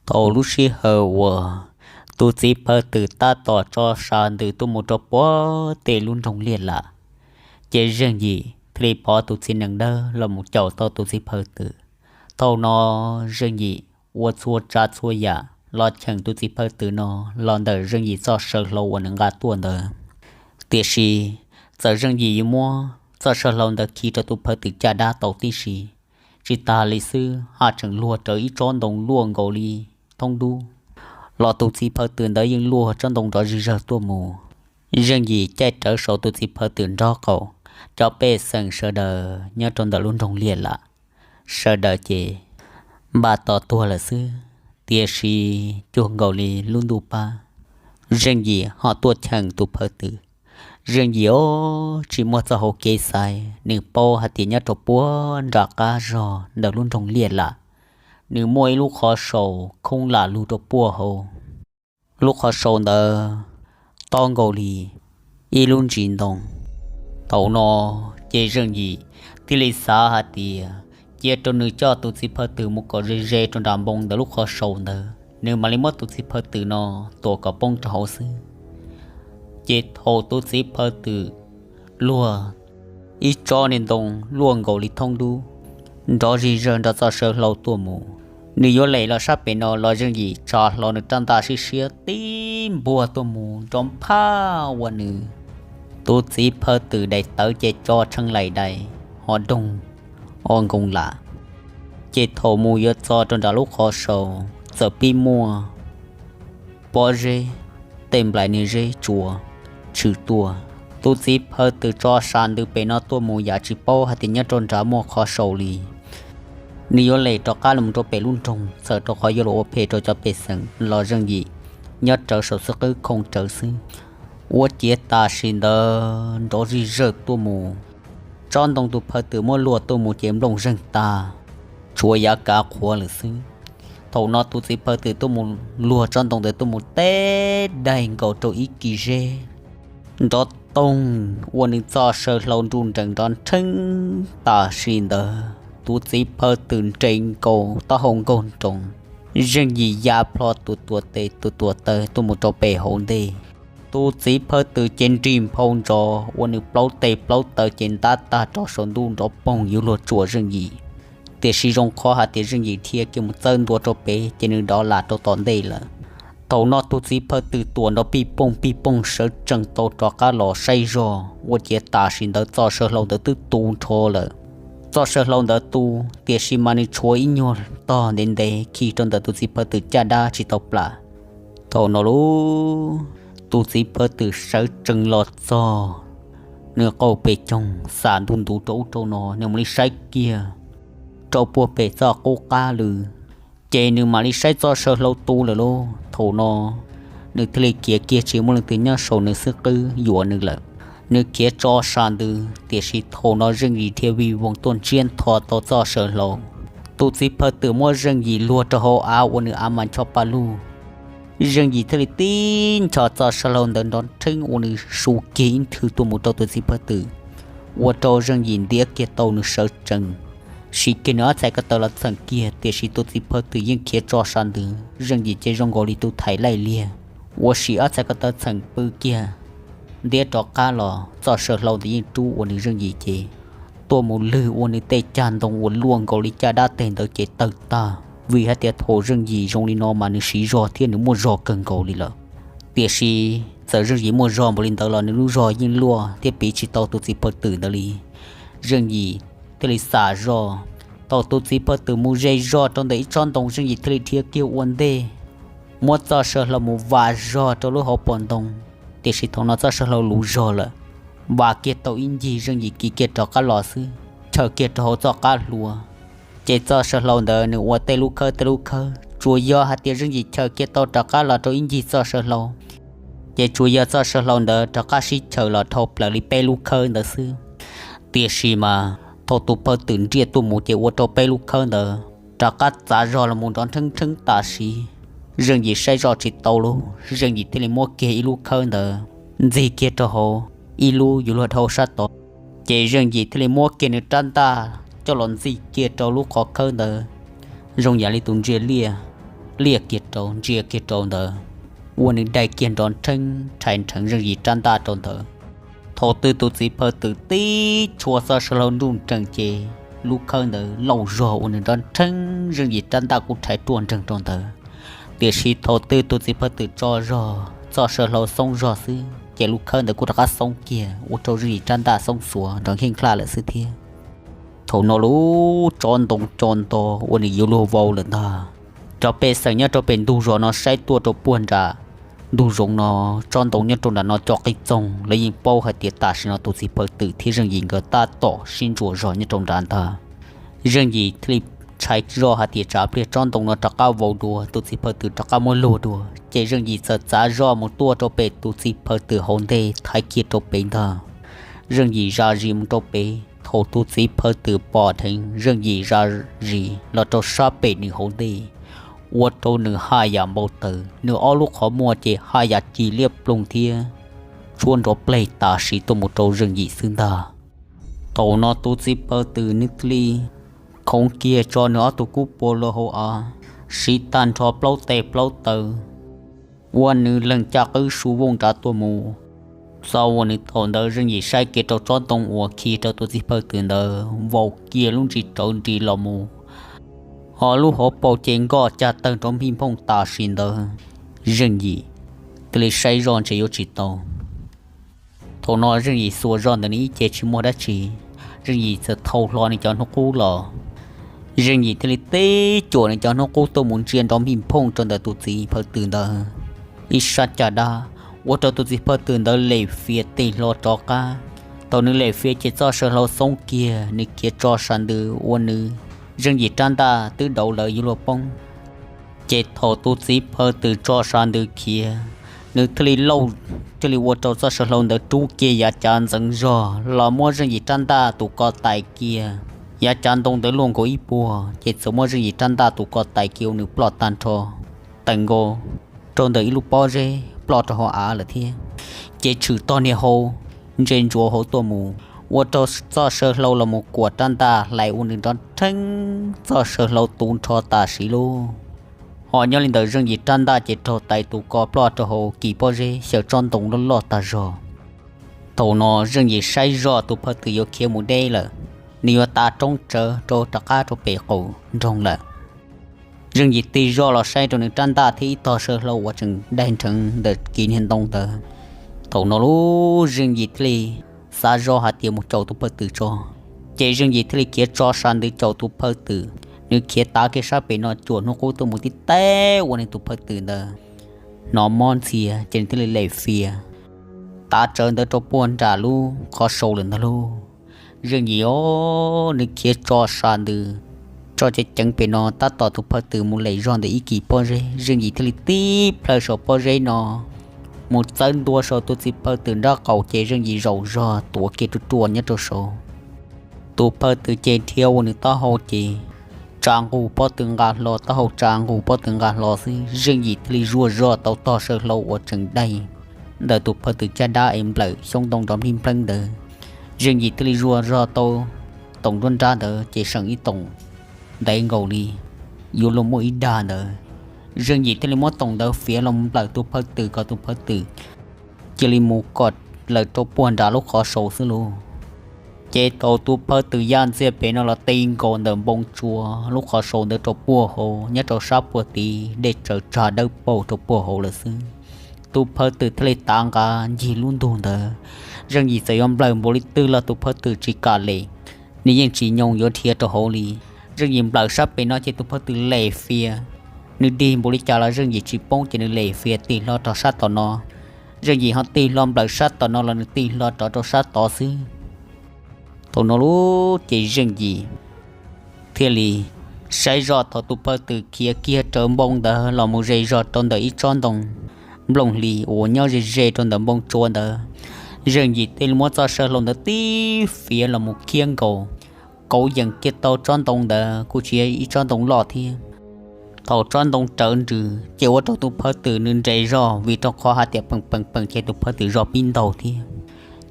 Thaum lub sij hawm uas tus txiv phaw twm tab tom tso sa ntws tuaj mus rau puag tej lub nroog Liaj Lam, ces Zeej Yim thiaj li pov tus txiv nees dawb los mus caum tau tus txiv phaw twm. Thaum no Zeej Yim ua txhua tsav txhua yam los cheem tus txiv phaw twm no los ntawm Zeej Yim txoj saw hlau uas nws nqa tuaj ntawd. Tiam sis txawm Zeej Yim yuav muab txoj saw hlau ntawd khi rau tus phaw twm caj dab tau tib si, tsis tas li xwb haj tseem luag rawv ib tsob ntoo luaj nkaus li thoob dub los tus txiv phaw twm ntawd yeej luaj tsob ntoo nrov zig zawg tuaj mus. Zeej Yim caij rawv saum tus txiv phaw twm nraub qaum, cov pej xeem sawv daws nyob rau ntawm lub nroog Liaj Lam, sawv daws ces npaj tos tuag lawm xwb. Tiam sis cuag nkaus li lub ntuj pab, Zeej Yim ho tuaj cheem tus phaw twm. Zeej Yim os tsis muaj txoj hau kev xaiv, nws paub hais tias nyob rau puag nram qab zog ntawm lub nroog Liaj Lam, nws muaj ib lub qhov sau khoob lam lug rau puag hauv. Lub qhov sau ntawd tob nkaus li ib lub ntsis ntoo. Thaum no ces Zeej Yim thiaj li xav hais tias cia rau nws coj tus txiv phaw twm mus kom ze ze rau nram npoo ntawm lub qhov sau ntawd, nws mam li muab tus txiv phaw twm no tuam kom poob rau hauv xwb. Ces thaum tus txiv phaw twm luag ib tsob niag ntoo luaj nkaus li thoob dub nrov zig zawg nrog txoj saw hlau tuaj mus, nws yuav lem los sab pem no los Zeej Yim tsa hlo nws rab ntaj siab siab tib npuag tuaj mus nrov phaj ua nws tus txiv phaw twm daim tawv ces co tshee laim dais ho doog o nkoos lam. Ces thaum mus yuav txog rau nram lub qhov sau, txawm pib muaj pob zeb, tej nplais niag zeb tsuas tshwm tuaj. Tus txiv phaw twm tso sa ntws pem no tuaj mus yam tsis paub hais tias nyob rau nrad muaj qhov sau li. Nws yuav lem rov qab los rau pem lub nroog txawm rau qhov yuav los ua phem rau cov pej xeem los Zeej Yim nyob rawv saum xwb qwb khooj rawv xwb. Ua ciav tam sim ntawd nrov zig zawg tuaj mus, tsob ntoo tus phaw twm muab luag tuaj mus ces nplooj zeeg tag, tshuav yav kav qhuav lawm xwb. Thaum no tus txiv phaw twm tuaj mus luag tsob ntoo ntawd tuaj mus teb daig nkaus rau ib kis zeb nrov toog ua nws txoj saw hlau nruj nrees nrov nrheeb. Tam sim ntawd tus txiv phaw twm nres nkaus taub hau nkaug nroos, Zeej Yim ya plho tus tuam tes tus tuam taw tuaj mus rau pem hauv ntej. Tus txiv phaw twm ces nrig nphau ntsos ua nws plaub tes plaub taw ces ntab tag rov saum ntuj nrov poog yuav luag tsuam Zeej Yim. Tiam sis zoo qhov hais tias Zeej Yim dhia kiag mus txawb ntua rau pem ces nws dov lam rau tom ntej lawm. Thaum no tus txiv phaw twm tuam nrov pij pooj pij pooj sawv tsees tau rov qab los saib zog, ua ciav tam sim ntawd txoj saw hlau ntawd twb tu nrho lawm. Txoj saw hlau ntawd tu, tiam sis mas nws tshuav ib nyuag tog ntev ntev khi rau ntawm tus txiv phaw twm caj dab tsis tau plam. Thaum no lauj, tus txiv phaw twm sawv tsees los txog, nws qaug pes coog xam ntuj ntuv rau ub rau no, nws mam li saib kiag rau puag pem txoj qub qab lw, ces nws mam li saib txoj saw hlau tu lawm lauj. Thaum no nws thiaj li khiav kiag tsis muaj leej twg nyob saum nws xwb qwb yuam nws lawm. Nws khiav tso sa ntws, tiam sis thaum no Zeej Yim dhia vij voog tuaj ntsiab ntho tau txoj saw hlau. Tus txiv phaw twm muab Zeej Yim luag rau hauv av ua nws av mas ncho pa luj. Zeej Yim thiaj li tib ncho txoj saw hlau ntawd nrov nrheeb ua nws su kiag ib nthwv tuaj mus rau tus txiv phaw twm, ua rau Zeej Yim ntiav kiag tau nws sawv tsees, siv kiag nws ob txhais ko taw los txheem kiag, tiam sis tus txiv phaw twm yeej khiav tso sa ntws. Zeej Yim ces zoo nkaus li tus thais laij liag uas siv ob txhais ko taw txheem pw kiag ntiab rov qab los txoj saw hlau ntawd yeej rub ua nws Zeej Yim ces tuaj mus lwg ua nws tej cag ntoo uas luaj nkaus li caj dab teg ntawd ces tawg tag, vim hais tias thaum Zeej Yim zoo li no mas nws siv zog thiab nws muaj zog kawg nkaus li lawm. Tiam sis txawm Zeej Yim muaj zog npaum li ntawd los nws lub zog yeej luaj thiab piv tsis tau tus txiv phaw twm ntawd li. Zeej Yim thiaj li xam zog, thaum tus txiv phaw twm mus ze zog rau ntawm ib tsob ntoo Zeej Yim thiaj li dhia kiag ua ntej, muab txoj saw hlau mus vam zog rau lub hauv paus ntoo, tiam sis thaum no txoj saw hlau luv zog lawm. Vam kiag tau ib ncig Zeej Yim kiv kiag rov qab los xwb, chaws kiag rau hauv txoj qab hlua, ces txoj saw hlau ntawd nws ua tej lub khawb tej lub khawb, tsuas yog hais tias Zeej Yim chaws kiag tau rov qab los rau ib ncig txoj saw hlau, ces tsuas yog txoj saw hlau ntawd rov qab sib chaws los dhau plaws li peb lub khawb ntawd xwb. Tiam sis mas thaum tus phaw twm nriaj tuaj mus ces ua rau peb lub khawb ntawd rov qab txav zog los mus nrov nrheeb nrheeb tam sim. Zeej Yim saib zoj tsis tau lauj, Zeej Yim thiaj li muab kiag ib lub khawb ntawd ntxig kiag rau hauv, ib lub yuav luag dhau sab tod. Ces Zeej Yim thiaj li muab kiag nws rab ntaj coj los ntxig kiag rau lub qhov khawb ntawd, zoo yam li tus ntsia liaj. liaj kiag rau ntsia kiag rau ntawd, ua nws dai kiag nrov nrheeb rhais nrheev Zeej Yim rab ntaj rau ntawd. Thaum twg tus txiv phaw twm tib tshua txoj saw hlau nruj nrees ces lub khawb ntawd lauj zog ua nws nrov nrheeb, Zeej Yim rab ntaj kuj rhais ruaj nreeg rau ntawd. Tiam sis thaum twg tus txiv phaw twm tso zog txoj saw hlau xoob zog xwb ces lub khawb ntawd kuj rov qab xoob kiag ua rau Zeej Yim rab ntaj xoob xuav nrov nkheej dlaj lawm xwb thiab. Thaum no lub tsob ntoo co nto ua nws yuav luag vau lawm ntag. Cov pej xeem nyob rau pem ntug zos no saib tuaj rau puag nram ntug zoov no, tsob ntoo nyob rau nram no co qig txoog, lawv yeej paub hais tias tam sim no tus txiv phaw twm thiab Zeej Yim nkawd tab tom sib ntsuas zog nyob rau nrad ntag. Zeej Yim thiaj li ntshai zoj hais tias tsam pliag tsob ntoo no rov qab vau dua, tus txiv phaw twm rov qab muab luag dua, ces Zeej Yim txawm txav zoj mus tuaj rau pem tus txiv phaw twm hauv ntej thaiv kiag rau pem ntag. Zeej Yim zam zis mus rau pem, thaum tus txiv phaw twm pom dheev Zeej Yim zam zis los rau sab pem nws hauv ntej, ua rau nws haj yam npau taws, nws ob lub qhov muag ces haj yam ci liab ploog thiab tshuab nrov pleg tam sim tuaj mus rau Zeej Yim xwb ntag. Thaum no tus txiv phaw twm nws thiaj li khoov kiag tso nws ob tug kub pua rau hauv av, siv tag nrho plaub tes plaub taw, ua nws leeg caj qwb su vooj nrad tuaj mus. Txog ua nws thaum ntawd Zeej Yim saib kiag rau tsob ntoo uas khi rau tus txiv phaw twm ntawd vau kiag lub ntsis rawv nris los mus, ho lub hauv paus ces nkoj cag tawg nrov npij nphooj tam sim ntawd. Zeej Yim thiaj li saib zoj ntshe yuav tsis tau. Thaum no Zeej Yim xuas zog ntawm nws ib ce tsis muaj dab tsi, Zeej Yim txawm thau hlo nws cov hnub qub los. Zeej Yim thiaj li tib cuam nws cov hnub qub tuaj mus ntsia nrov npij nphooj rau ntawm tus txiv phaw twm ntawd ib sab caj dab, ua rau tus txiv phaw twm ntawd lem fias tig hlo rov qab. Thaum nws lem fias ces txoj saw hlau xoob kiag, nws khiav tso sas ntws ua nws, Zeej Yim rab ntaj twb dauv lawm yuav luag poob. Ces thaum tus txiv phaw twm tso sas ntws khiav, nws thiaj li lauj, thiaj li ua rau txoj saw hlau ntawd rub kiag yav cav ntxeev zog los muab Zeej Yim rab ntaj tus ko tais kiag. Yav cav ntoo ntawd luaj nkaus ib puag, ces txawm muab Zeej Yim rab ntaj tus ko tais kiag ua nws ploj tag nrho, tawm nkaus rau ntawm ib lub pob zeb ploj rau hauv av lawm thiab. Ces tshwm tog niag hau ntse ntsuav hauv tuaj mus, ua rau txoj saw hlau los mus kuam rab ntaj hlais ua nws nrov nrheeb, txoj saw hlau tu nrho tam sim lauj. Ho nyob li ntawd Zeej Yim rab ntaj ces raug tais tus ko ploj rau hauv kis pob zeb xyaw tsob ntoo loj loj tag zog. Thaum no Zeej Yim saib zoj tus phaw twm yuav khiav mus deb lawm, nws yuav tav roob tsawv rau rov qab rau pem qaum nroog lawm. Zeej Yim tig zoj los saib rau nws rab ntaj thiab ib tog saw hlau uas tseem daig nrheev ntawm kis niag ntoo ntawd. Thaum no lub Zeej Yim thiaj li xav zoj hais tias mus caum tus phaw twm tso. Ces Zeej Yim thiaj li khiav tso sas ntws caum tus phaw twm. Nws khiav tav kiag sab pem no cuam hnub qub tuaj mus tib teb ua nws tus phaw twm ntawd hnov mob ntxhias, ces nws thiaj li lem fias tav tsawv ntawd rau puag nram lub qhov sau lawm ntag lauj. Zeej Yim os, nws khiav tso sas ntws tso ceev ceev pem no tab tom tus phaw twm mus lem zog ntawm ib kis pob zeb. Zeej Yim thiaj li tib plhaw saum pob zeb no mus txawb ntua saum tus txiv phaw twm nrab qaum, ces Zeej Yim zaum zog tuav kiag ruaj ruaj nyob rau saud. Tus phaw twm ces dhia ua nws taub hau ces tsa nqug pob tw nqa hlo, taub hau tsa nqug pob tw nqa hlo xwb, Zeej Yim thiaj li zuaj zog tau tog saw hlau uas tseem daig ntawm tus phaw twm caj dab es nplawm xyoob ntoo nrov nplij npleeb ntawd. Zeej Yim thiaj li zuaj zog tau toom nruab nrab ntawd ces seem ib toom ntev nkaus li yuav luag muaj ib dag ntawd. Zeej Yim thiaj li muab toom ntawd fiav los nplawm tus phaw twm kom tus phaw twm cia li mus kom lawm rau puag nram lub qhov sau xwb lauj. Ces thaum tus phaw twm ya ntxiag pem no los ti nkaus ntawm npoo tsua lub qhov sau ntawd rau puag hauv, nyob rau sab puag tid dej tsawv tsag dawb paug rau puag hauv lawm xwb. Tus phaw twm thiaj li tav nqa ncig lub ntug ntawd. Zeej Yim txawm yuav nplawm npaum li twg los tus phaw twm tsis kam lem, nws yeej tsis nyoo yuav dhia rau hauv li. Zeej Yim nplawm sab pem no ces tus phaw twm lem fias, nws dig npaum li cas los Zeej Yim tsis poob ces nws lem fias tig hlo rau sab tom no. Zeej Yim ho tig hlo nplawm sab tom no los nws tig hlo rov rau sab tod xwb. Thaum no lub ces Zeej Yim thiaj li saib zoj thaum tus phaw twm khiav kiag raws npoo ntawd los mus ze zog rau ntawm ib tsob ntoo nplooj hlis uas nyob ze ze rau ntawm npoo tsua ntawd. Zeej Yim thiaj li muab txoj saw hlau ntawd tib fiav los mus khiab nkaus, kauv yees kiag tau tsob ntoo ntawd kuj tsis yog ib tsob ntoo loj thiab. Thaum tsob ntoo rawv nrws ces ua rau tus phaw twm nws nres zog vim rau qhov hais tias peem peem peem ces tus phaw twm zog pib ntaug thiab.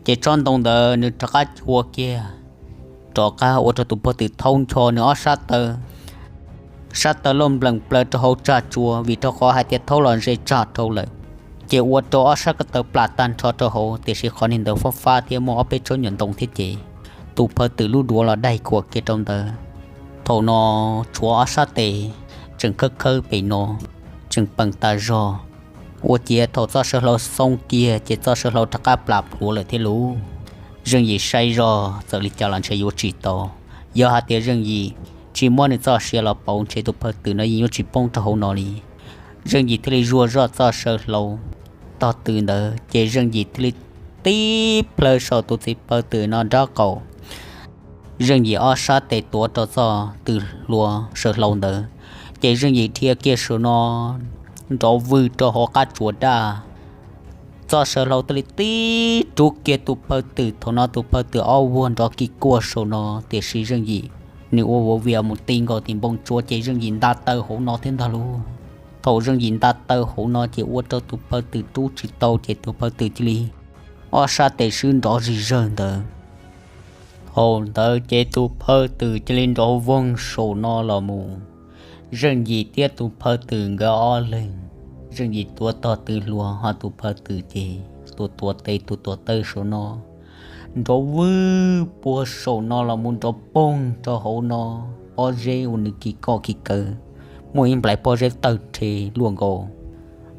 Ces tsob ntoo ntawd nws rov qab cua kiag rov qab ua rau tus phaw twm thaub ncho nws ob sab taw sab taw loj nplees plaws rau hauv tsag tsua, vim rau qhov hais tias thaub los ze tsag dhau lawm, ces ua rau ob sab ko taw plam tag nrho rau hauv. Tiam sis qhov niag ntawd fab fab thiab muaj ob peb tsob nyuag ntoo thiab ces tus phaw twm lub duav los daig khuam kiag rau ntawd. Thaum no tshuav ob sab tes tseem khawb khawb pem no, tseem peem tas zog. Ua ciav thaum txoj saw hlau xoo kiag ces txoj saw hlau rov qab plam plhuav lawm thiab lauj. Zeej Yim saib zog txawm li cas los ntshe yuav tsis tau. Yog hais tias Zeej Yim tsis muab nws txoj sia los pauv ntshe tus phaw twm no yeej yuav tsis poob rau hauv no li. Zeej Yim thiaj li zuaj zoj txoj saw hlau tog tw ntawd ces Zeej Yim thiaj li tib plhaw saum tus txiv phaw twm no nraub qaum. Zeej Yim ob sab tes tuav rau txoj tw hlua saw hlau ntawd, ces Zeej Yim dhia kiag saum no nrov vwg rau hauv qab tsuas daj. Txoj saw hlau thiaj li tib rub kiag tus phaw twm. Thaum no tus phaw twm ob vuag nrov kis kuaj saum no, tiam sis Zeej Yim nws ua vov vias mus ti nkaus tim npoo tsua ces Zeej Yim nta taw hauv no thiab ntag lauj. Thaum Zeej Yim nta taw hauv no ces ua rau tus phaw twm rub tsis tau ces tus phaw twm cia li ob sab tes swb nrov zig zawg ntawd. Thaum ntawd ces tus phaw twm cia li nrov voog saum no los mus. Zeej Yim thiab tus phaw twm nkawd ob leeg, Zeej Yim tuav tog tw hlua ho tus phaw twm ces tus tuav tes tus tuav taw saum no, nrov vwg puag saum no los mus nrov poog rau hauv no. Pob zeb uas nws kis koj kis kaw, muaj ib nplais pob zeb tawg rhe luaj nkaus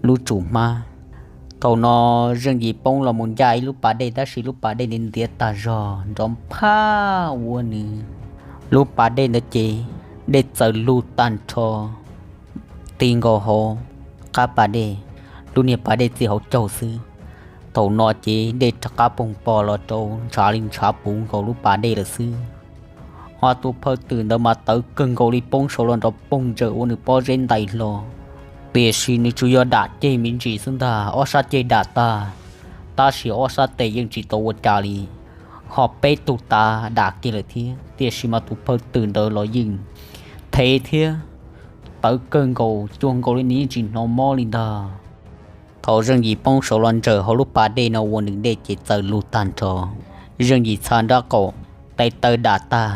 lub tsum hmab. Thaum no Zeej Yim poob los mus ncaj ib lub pas dej, tab sis lub pas dej ntiav tag zog nrov nphaj ua nws lub pas dej ntawd ces dej txawm lug tag nrho ti nkaus hauv qab pas dej, lub niag pas dej txij hauv caug xwb. Thaum no ces dej rov qab poog pog los rau ntshav li ntshav puv nkaus lub pas dej lawm xwb. Ho tus phaw twm ntawd mas tawv kawg nkaus li poob saud los nrov poog ntsaws ua nws pob zeb ntais hlo. Tiam sis nws tsuas yog dam ceg me ntsis xwb ntag, ob sab ceg dam tag, tab sis ob sab tes yeej tsis tau ua cas li. Ho peb tug tav dam kiag lawm thiab, tiam sis mas tus phaw twm ntawd los yeej thev thiab tawv kawg nkaus cuag nkaus li nws yeej tsis hnov mob li ntag. Thaum Zeej Yim poob saud los ntsaws hauv lub pas dej no ua nws dej ces txawm lug tag nrho. Zeej Yim txha nraub qaum, tes taw dam tag,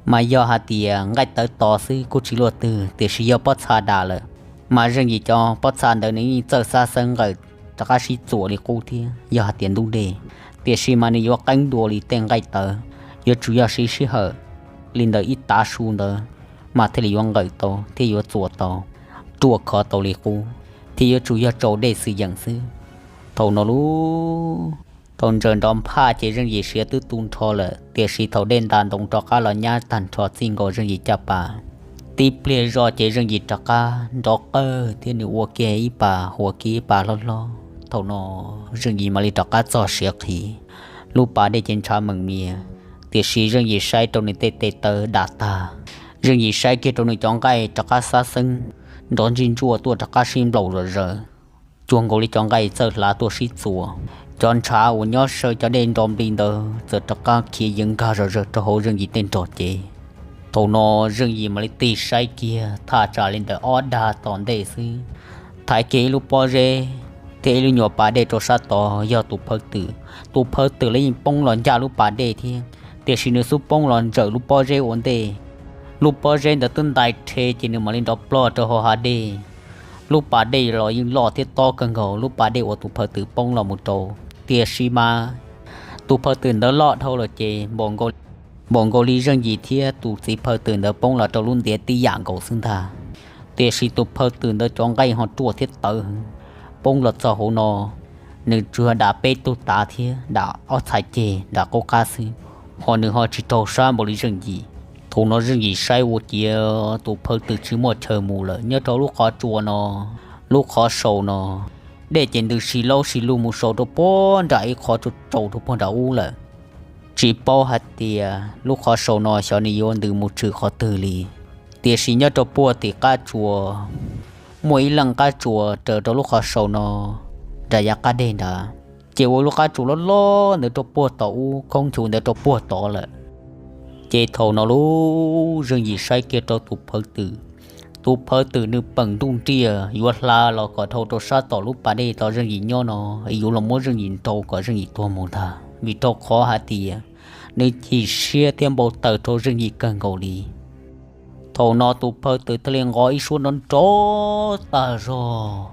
mas yog hais tias nqaij tawv tos xwb kuj tsis luaj twg, tiam sis yog pob txha dam lawm, mas Zeej Yim cov pob txha ntawd nws yeej txawj xab xeeb nqawm rov qab sib txuas li qub thiab yog hais tias ntub dej. Tiam sis mas nws yuav qeeb dua li tej nqaij tawv, yuav tsum yog siv sij hawm li ntawm ib tav su ntawd mas thiaj li yuav nqawm tau thiab yuav txuas tau, ruaj khov tau li qub, thiab yuav tsum yog tsaus dej xwm yeem xwb. Thaum no lub, thaum ntsaws nrov nphaj ces Zeej Yim siav twb tu nrho lawm, tiam sis thaum dej nta ntoo rov qab los nyab tag nrho txij nkaus Zeej Yim caj pas, tib pliag zog ces Zeej Yim rov qab nrov qawg thiab nws ua kiag ib pas, huas kiag ib pas hlob hlob. Thaum no Zeej Yim mam li rov qab txog siav qhi, lub pas dej ces ntshav meem mias, tiam sis Zeej Yim saib rau nws tej tes taw dam tag, Zeej Yim saib kiag rau nws cov nqaij rov qab xab xeeb nrov ntsij ntsuaj tuaj rov qab sib nplaum zom zaws, cuag nkaus li cov nqaij txawj hlav tuaj sib txuas. Cov ntshav uas nyob saw cov dej nro nplig ntawd txawm rov qab khiav yeev nkag zom zaws rau hauv Zeej Yim tej nrog cev. Thaum no Zeej Yim mam li tig saib kiag thaj tsam li ntawm ob dag tom ntej xwb, thaiv kiag ib lub pob zeb thiab ib lub nyuag pas dej rau sab tod yog tus phaw twm. Tus phaw twm los yeej poob los ncaj lub pas dej thiab, tiam sis nws xub poob los ntsaws lub pob zeb ua ntej. Lub pob zeb ntawd twb ntais rhe ces nws mam li nrov plog rau hauv hav dej. Lub pas dej los yeej loj thiab tob kawg nkaus, lub pas dej uas tus phaw twm poob los mus rau. Tiam sis mas tus phaw twm ntawd loj dhau lawm ces npaum nkaus li Zeej Yim thiab tus txiv phaw twm ntawd poob los rau lub ntiav tib yam nkaus xwb ntag. Tiam sis tus phaw twm ntawd cov nqaij ho ruaj thiab tawv heev, poob los txog hauv no, nws tsuas dam peb tug tav thiab dam ob txhais ceg nram qub qab xwb, ho nws ho tsis raug sab npaum li Zeej Yim. Thaum no Zeej Yim saib ua ciav tus phaw twm tsis muaj chaw mus lawm nyob rau lub qhov tsua no, lub qhov sau no, dej ces ntws si laub si lug mus sau rau puag nram ib qhov tsua tsaus rau puag nram ub lawm. Tsis paub hais tias lub qhov sau no xyov nws yuav ntws mus tshwm qhov twg li. Tiam sis nyob rau puag tim qab tsua, muaj ib leej qab tsua raws rau lub qhov sau no nram yav qab deg nrad, ces ua lub qab tsua loj loj ntawd rau puag tom ub, khoob nchuv ntawd rau puag tod lawm. Ces thaum no lub Zeej Yim saib kiag rau tus phaw twm, tus phaw twm nws peem nruj nriaj yuav hla los kom dhau rau sab tom lub pas dej tod Zeej Yim nyob no, yuav los muab Zeej Yim nrau kom Zeej Yim tuag mus ntag, vim rau qhov hais tias nws chim siab thiab npau taws rau Zeej Yim kawg nkaus li. Thaum no tus phaw twm thiaj li nqov ib suab nrov nrov tag zog.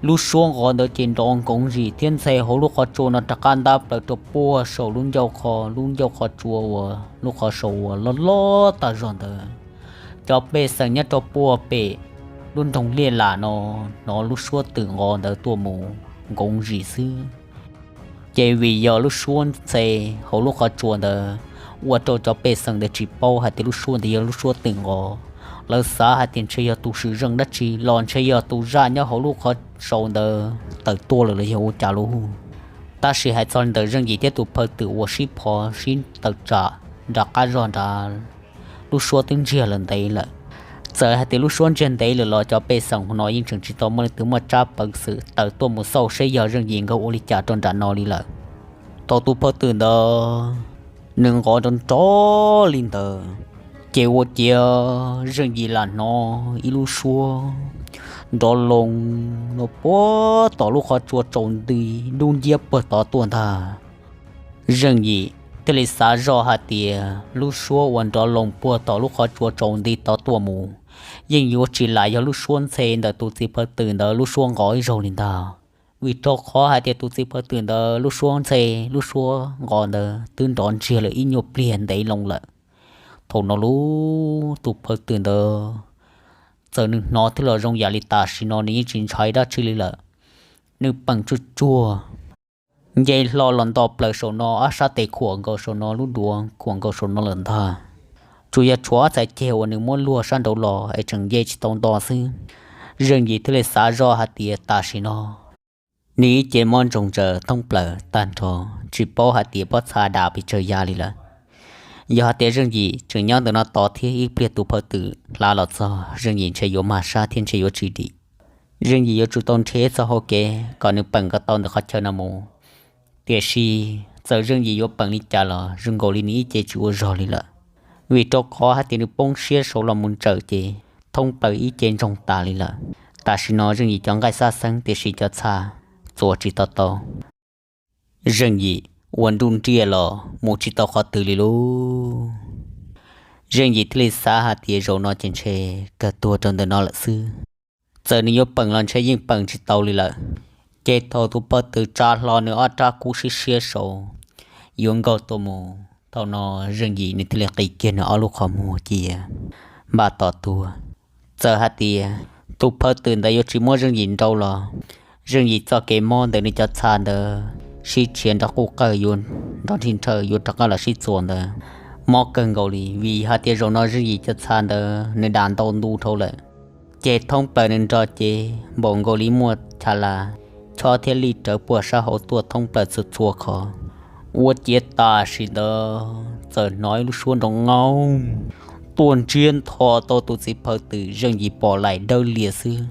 Lub suab nqov ntawd ces nrov nkoov zim thiab ntxhe hauv lub qhov tsua no rov qab ntab plaws rau puag saum lub ncauj qhov, lub ncauj qhov tsua uas lub qhov saud uas loj loj tag zog ntawd. Cov pej xeem nyob rau puag pem lub nroog Liaj Lam no hnov lub suab twm nqov ntawd tuaj mus nkoov zim xwb. Ces vim yog lub suab ntxhe hauv lub qhov tsua ntawd, ua rau cov pej xeem ntawd tsis paub hais tias lub suab ntawd yog lub suab twm nqov. Lawv xav hais tias ntshe yog tus swm zeej dab tsi los ntshe yog tus zaj nyob hauv lub qhov saud ntawd tawm tuaj lawm los yog ua cas lauj. Tab sis hais txog li ntawd Zeej Yim thiab tus phaw twm uas sib phov sib tawm tsam nram qab zog nrad, lub suab twb ntsiag lawm ntev lawm. Txawm hais tias lub suab ntsiag ntev lawm los cov pej xeem no yeej tseem tsis tau muaj leej twg muaj tsab peev xwm tawm tuaj mus xauj seb yog Zeej Yim nkawd ua li cas rau nram no li lawm. Thaum tus phaw twm ntawd nws nqov nrov nrov li ntawd, ces ua ciav Zeej Yim lam hnov ib lub suab nrov loo no puag tom lub qhov tsua tsaus nti dub nciab puag tod tuaj ntag. Zeej Yim thiaj li xav zoj hais tias lub suab uas nrov loo puag tom lub qhov tsua tsaus nti tod tuaj mus yeej yuav tsis lam yog lub suab ntxhe ntawm tus txiv phaw twm ntawd lub suab nqov ib zaug li ntag. Vim rau qhov hais tias tus txiv phaw twm ntawd lub suab ntxhe, lub suab nqov ntawd twb nrov ntsiag lawm ib nyuag pliag ntev loo lawm. Thaum no lub tus phaw twm ntawd txawm nws hnov thiab los zoo yam li tam sim no nws yeej tsis ntshai dab tsi li lawm. Nws peem tsuag tsuag nce hlo los nto plaws saum no, ob sab tes khuam nkaus saum no, lub duav khuam nkaus saum no lawm ntag. Tsuas yog tshuav ob txhais ceg uas nws muab luag sab nraud los es tseem nce tsis tau nto xwb. Zeej Yim thiaj li xav zoj hais tias tam sim no nws ib ce mob ntsoog ntsaws thoob plaws tag nrho, tsis paub hais tias pob txha dam pes tsawg yav li lawm. Yog hais tias Zeej Yim tseem nyob ntawm no tos thiab ib pliag tus phaw twm hla los txog, Zeej Yim ntshe yuav mag sab thiab ntshe yuav tsis dim. Zeej Yim yuav tsum tau nrhiav txoj hau kev kom nws peem kom tau ntawm qhov chaw no mus. Tiam sis txawm Zeej Yim yuav peem li cas los zoo nkaus li nws ib ce tsis ua zog li lawm, vim rau qhov hais tias nws poob siab saud los mus ntsawm ces thoob plaws ib ce ntsoog tas li lawm. Tam sim no Zeej Yim cov nqaij xab xeeb tiam sis cov txha txuas tsis tau tau. Zeej Yim ua nruj nriaj los mus tsis tau qhov twg li lauj. Zeej Yim thiaj li xav hais tias zaum no ces ntshe kawg tuag rau ntawm no lawm xwb. Txawm nws yuav peem los ntshe yeej peem tsis tau li lawm. Ces thaum tus phaw twm tsa hlo nws ob rab kub siab siab saud yuav nkaug tuaj mus, thaum no Zeej Yim nws thiaj li qi kiag nws ob lub qhov muag cia npaj tos tuag. Txawm hais tias tus phaw twm ntawd yuav tsis muab Zeej Yim nrau los, Zeej Yim txoj kev mob ntawm nws cov txha ntawd sib tshiav nrov quj qawg yuav nrov nrhij nrhawj yuav rov qab los sib txuas ntawd mob kawg nkaus li, vim hais tias zaum no Zeej Yim cov txha ntawd nws dam ntau ntu dhau lawm. Ces thoob plaws nws nrog cev npaum nkaus li muaj chav las chob thiab lij rawv puag sab hauv tuaj thoob plaws txhua txhua qhov. Ua ciav tam sim ntawd txawm hnov ib lub suab nrov nqauj tuaj ntsiag nto tau tus txiv phaw twm Zeej Yim pom laim dawb lias xwb.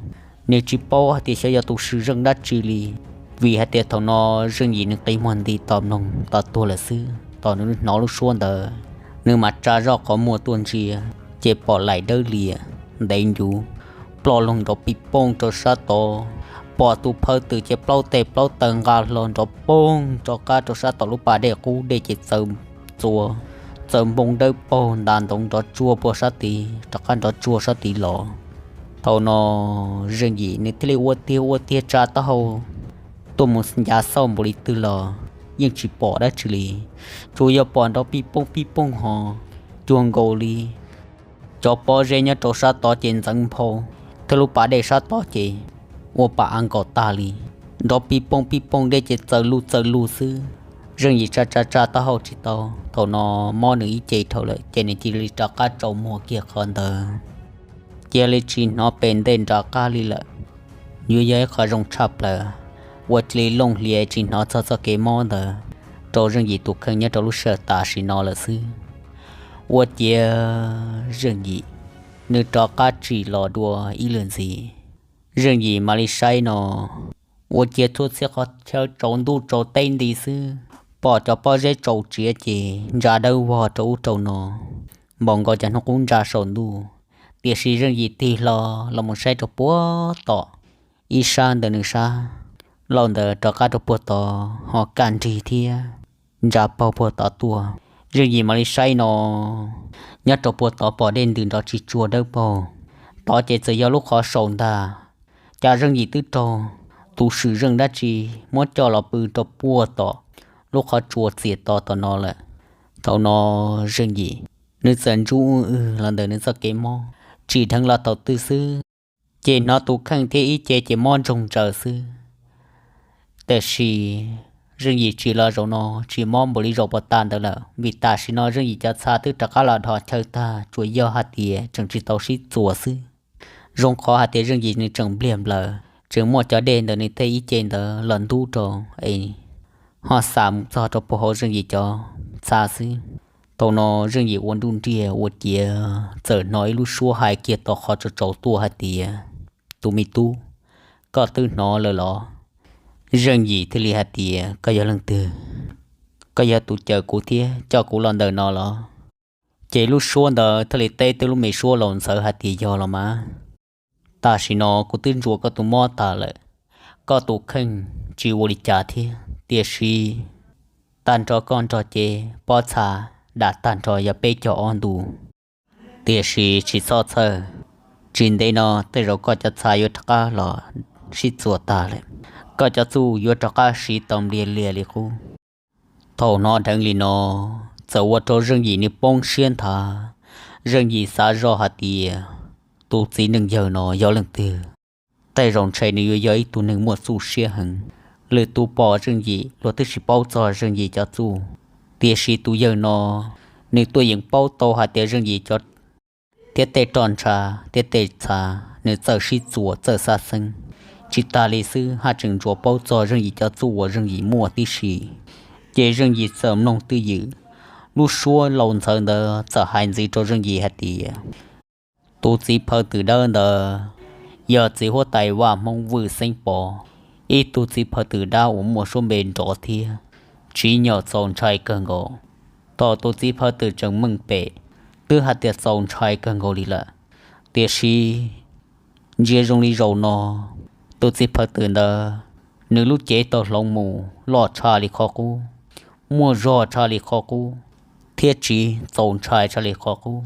Nws tsis paub hais tias xyov yog tus swm zeej dab tsi li, vim hais tias thaum no Zeej Yim nws qi muag nti tos mloog tos tuag lawm xwb. Thaum nws hnov lub suab ntawd, nws mam tsa zoj qhov muag tuaj ntsia, ces pom laim dawb lias ntev ncuv ploj loog nrov pij pooj rau sab tod. Pom tus phaw twm ces plaub tes plaub taw nqa hlo nrov poog rov qab rau sab tom lub pas dej qub, dej ces txawm txua, txawm npoo dawb paug ntas ntoov nrov tsuag puag sab tid rov qab nrov tsuag sab tid los. Thaum no Zeej Yim nws thiaj li ua tiag ua tiag tsa taub hau tuaj mus ncav xauj npaum li twg los yeej tsis pom dab tsi li, tsuas yog pom nrov pij pooj pij pooj ho cuag nkaus li cov pob zeb nyob rau sab tod ces ntxeev nphau, thiab lub pas dej sab tod ces ua pam av nkaus tag li. Nrov pij pooj pij pooj dej ces txaws lug txaws lug xwb. Zeej Yim tsa tsa tsa taub hau tsis tau, thaum no mob nws ib ce dhau lawm ces nws cia li rov qab tsaus muag kiag qhov ntawd, cia li tsis hnov pem ntej nram qab li lawm. Yuav yog ib qho zoo tshaj plaws uas cia li looj hlias tsis hnov txog txoj kev mob ntawd rau Zeej Yim tus kheej nyob rau lub sij hawm tam sim no lawm xwb. Ua ciav Zeej Yim nws rov qab tsim los dua ib lwm ntxiv. Zeej Yim mam li saib no, ua ciav txhua txhia qhov chaw tsaus ntuj tsaus teb nti xwb, pom cov pob zeb tsaus tsiav ces ntsa dawb vog rau ub rau no npaum nkaus cov hnub qub ntsa saum ntuj. Tiam sis Zeej Yim tig hlo los mus saib rau puag tom ib sab ntawm nws sab laug ntawd rov qab rau puag tod ho kaj nrig thiab ntsa paug puag tod tuaj. Zeej Yim mam li saib no, nyob rau puag tod pom dej ntws nrov tsis tsuag dawb paug. Tod ces txawm yog lub qhov saus ntag. Cas Zeej Yim twb raug tus swm zeej dab tsi muab coj los pw rau puag tom lub qhov tsua txias to tom no lawm. Thaum no Zeej Yim nws txawm ntsub wb los ntawm nws txoj kev mob, tsim dheev los thaum twg xwb ces hnov tus kheej thiab ib ce ces mob ntsoog ntsaws xwb. Tiam sis Zeej Yim tsim los zaum no tsis mob npaum li zaum puag ta ntawd lawm, vim tam sim no Zeej Yim cov txha twb rov qab los dhos chaw tag, tsuas yog hais tias tseem tsis tau sib txuas xwb. Zoo qhov hais tias Zeej Yim nws tseem npliag nplaws, tseem muaj cov dej ntawm nws tej ib ce ntawd los ntub rau es ho xa mus txog rau puag hauv Zeej Yim cov txha xwb. Thaum no Zeej Yim ua nruj nriaj ua ciav txawm hnov ib lub suab hais kiag tom qhov tsaus tsaus tuaj hais tias, Tus me tub, koj twb hnov lawm los? Zeej Yim thiaj li hais tias, Koj yog leej twg? Koj yog tus cawm kuv thiab coj kuv los ntawm no los? Ces lub suab ntawd thiaj li teb tib lub me suab laus ntxhawv hais tias, Yog los mas. Tam sim no kuv twb ntsuas koj tus mob tas lawm, koj tus kheej tsis ua li cas thiab, tiam sis tag nrho koj nrog cev pob txha dam tag nrho yog peb caug ob ntu. Tiam sis tsis txhob txhawj, tsis ntev no tej zaum koj cov txha yuav rov qab los sib txuas tag lawm, koj cov txuj yuav rov qab siv tau nplias lias li qub. Thaum hnov dheev li no, txawm ua rau Zeej Yim nws poob siab nthav. Zeej Yim xav zoj hais tias, Tus txiv neej yawg no yog leej twg? Tej zaum ntshe nws yuav yog ib tug neeg muaj txuj siab heev. Lwm tus pom Zeej Yim luag twb tsis paub txog Zeej Yim cov txuj, tiam sis tus yawg no nws tuaj yeem paub tau hais tias Zeej Yim cov thiab tej roj ntsha thiab tej txha nws txawj sib txuas txawj xav xeeb. Tsis tas li xwb haj tseem ntsuas paub txog Zeej Yim cov txuj uas Zeej Yim muaj tib si. Ces Zeej Yim txawm mloog twj ywm, lub suab laus ntxhawv ntawd txawm hais ntxiv rau Zeej Yim hais tias, Tus txiv phaw twm dawb ntawd yog txiv huab tais vaj Hmoob Vwj Xeeb Pov, ib tug txiv phaw twm dab uas muaj suab npe nrov thiab tsim nyog txaus ntshai kawg nkaus. Thaum tus txiv phaw twm tseem meej pem, twb hais tias txaus ntshai kawg nkaus li lawm, tiam sis ntsia zoo li zaum no, tus txiv phaw twm ntawd nws lub cev tau hloov mus loj tshaj li qhov qub, muaj zog tshaj li qhov qub, thiab tsis txaus ntshai tshaj li qhov qub.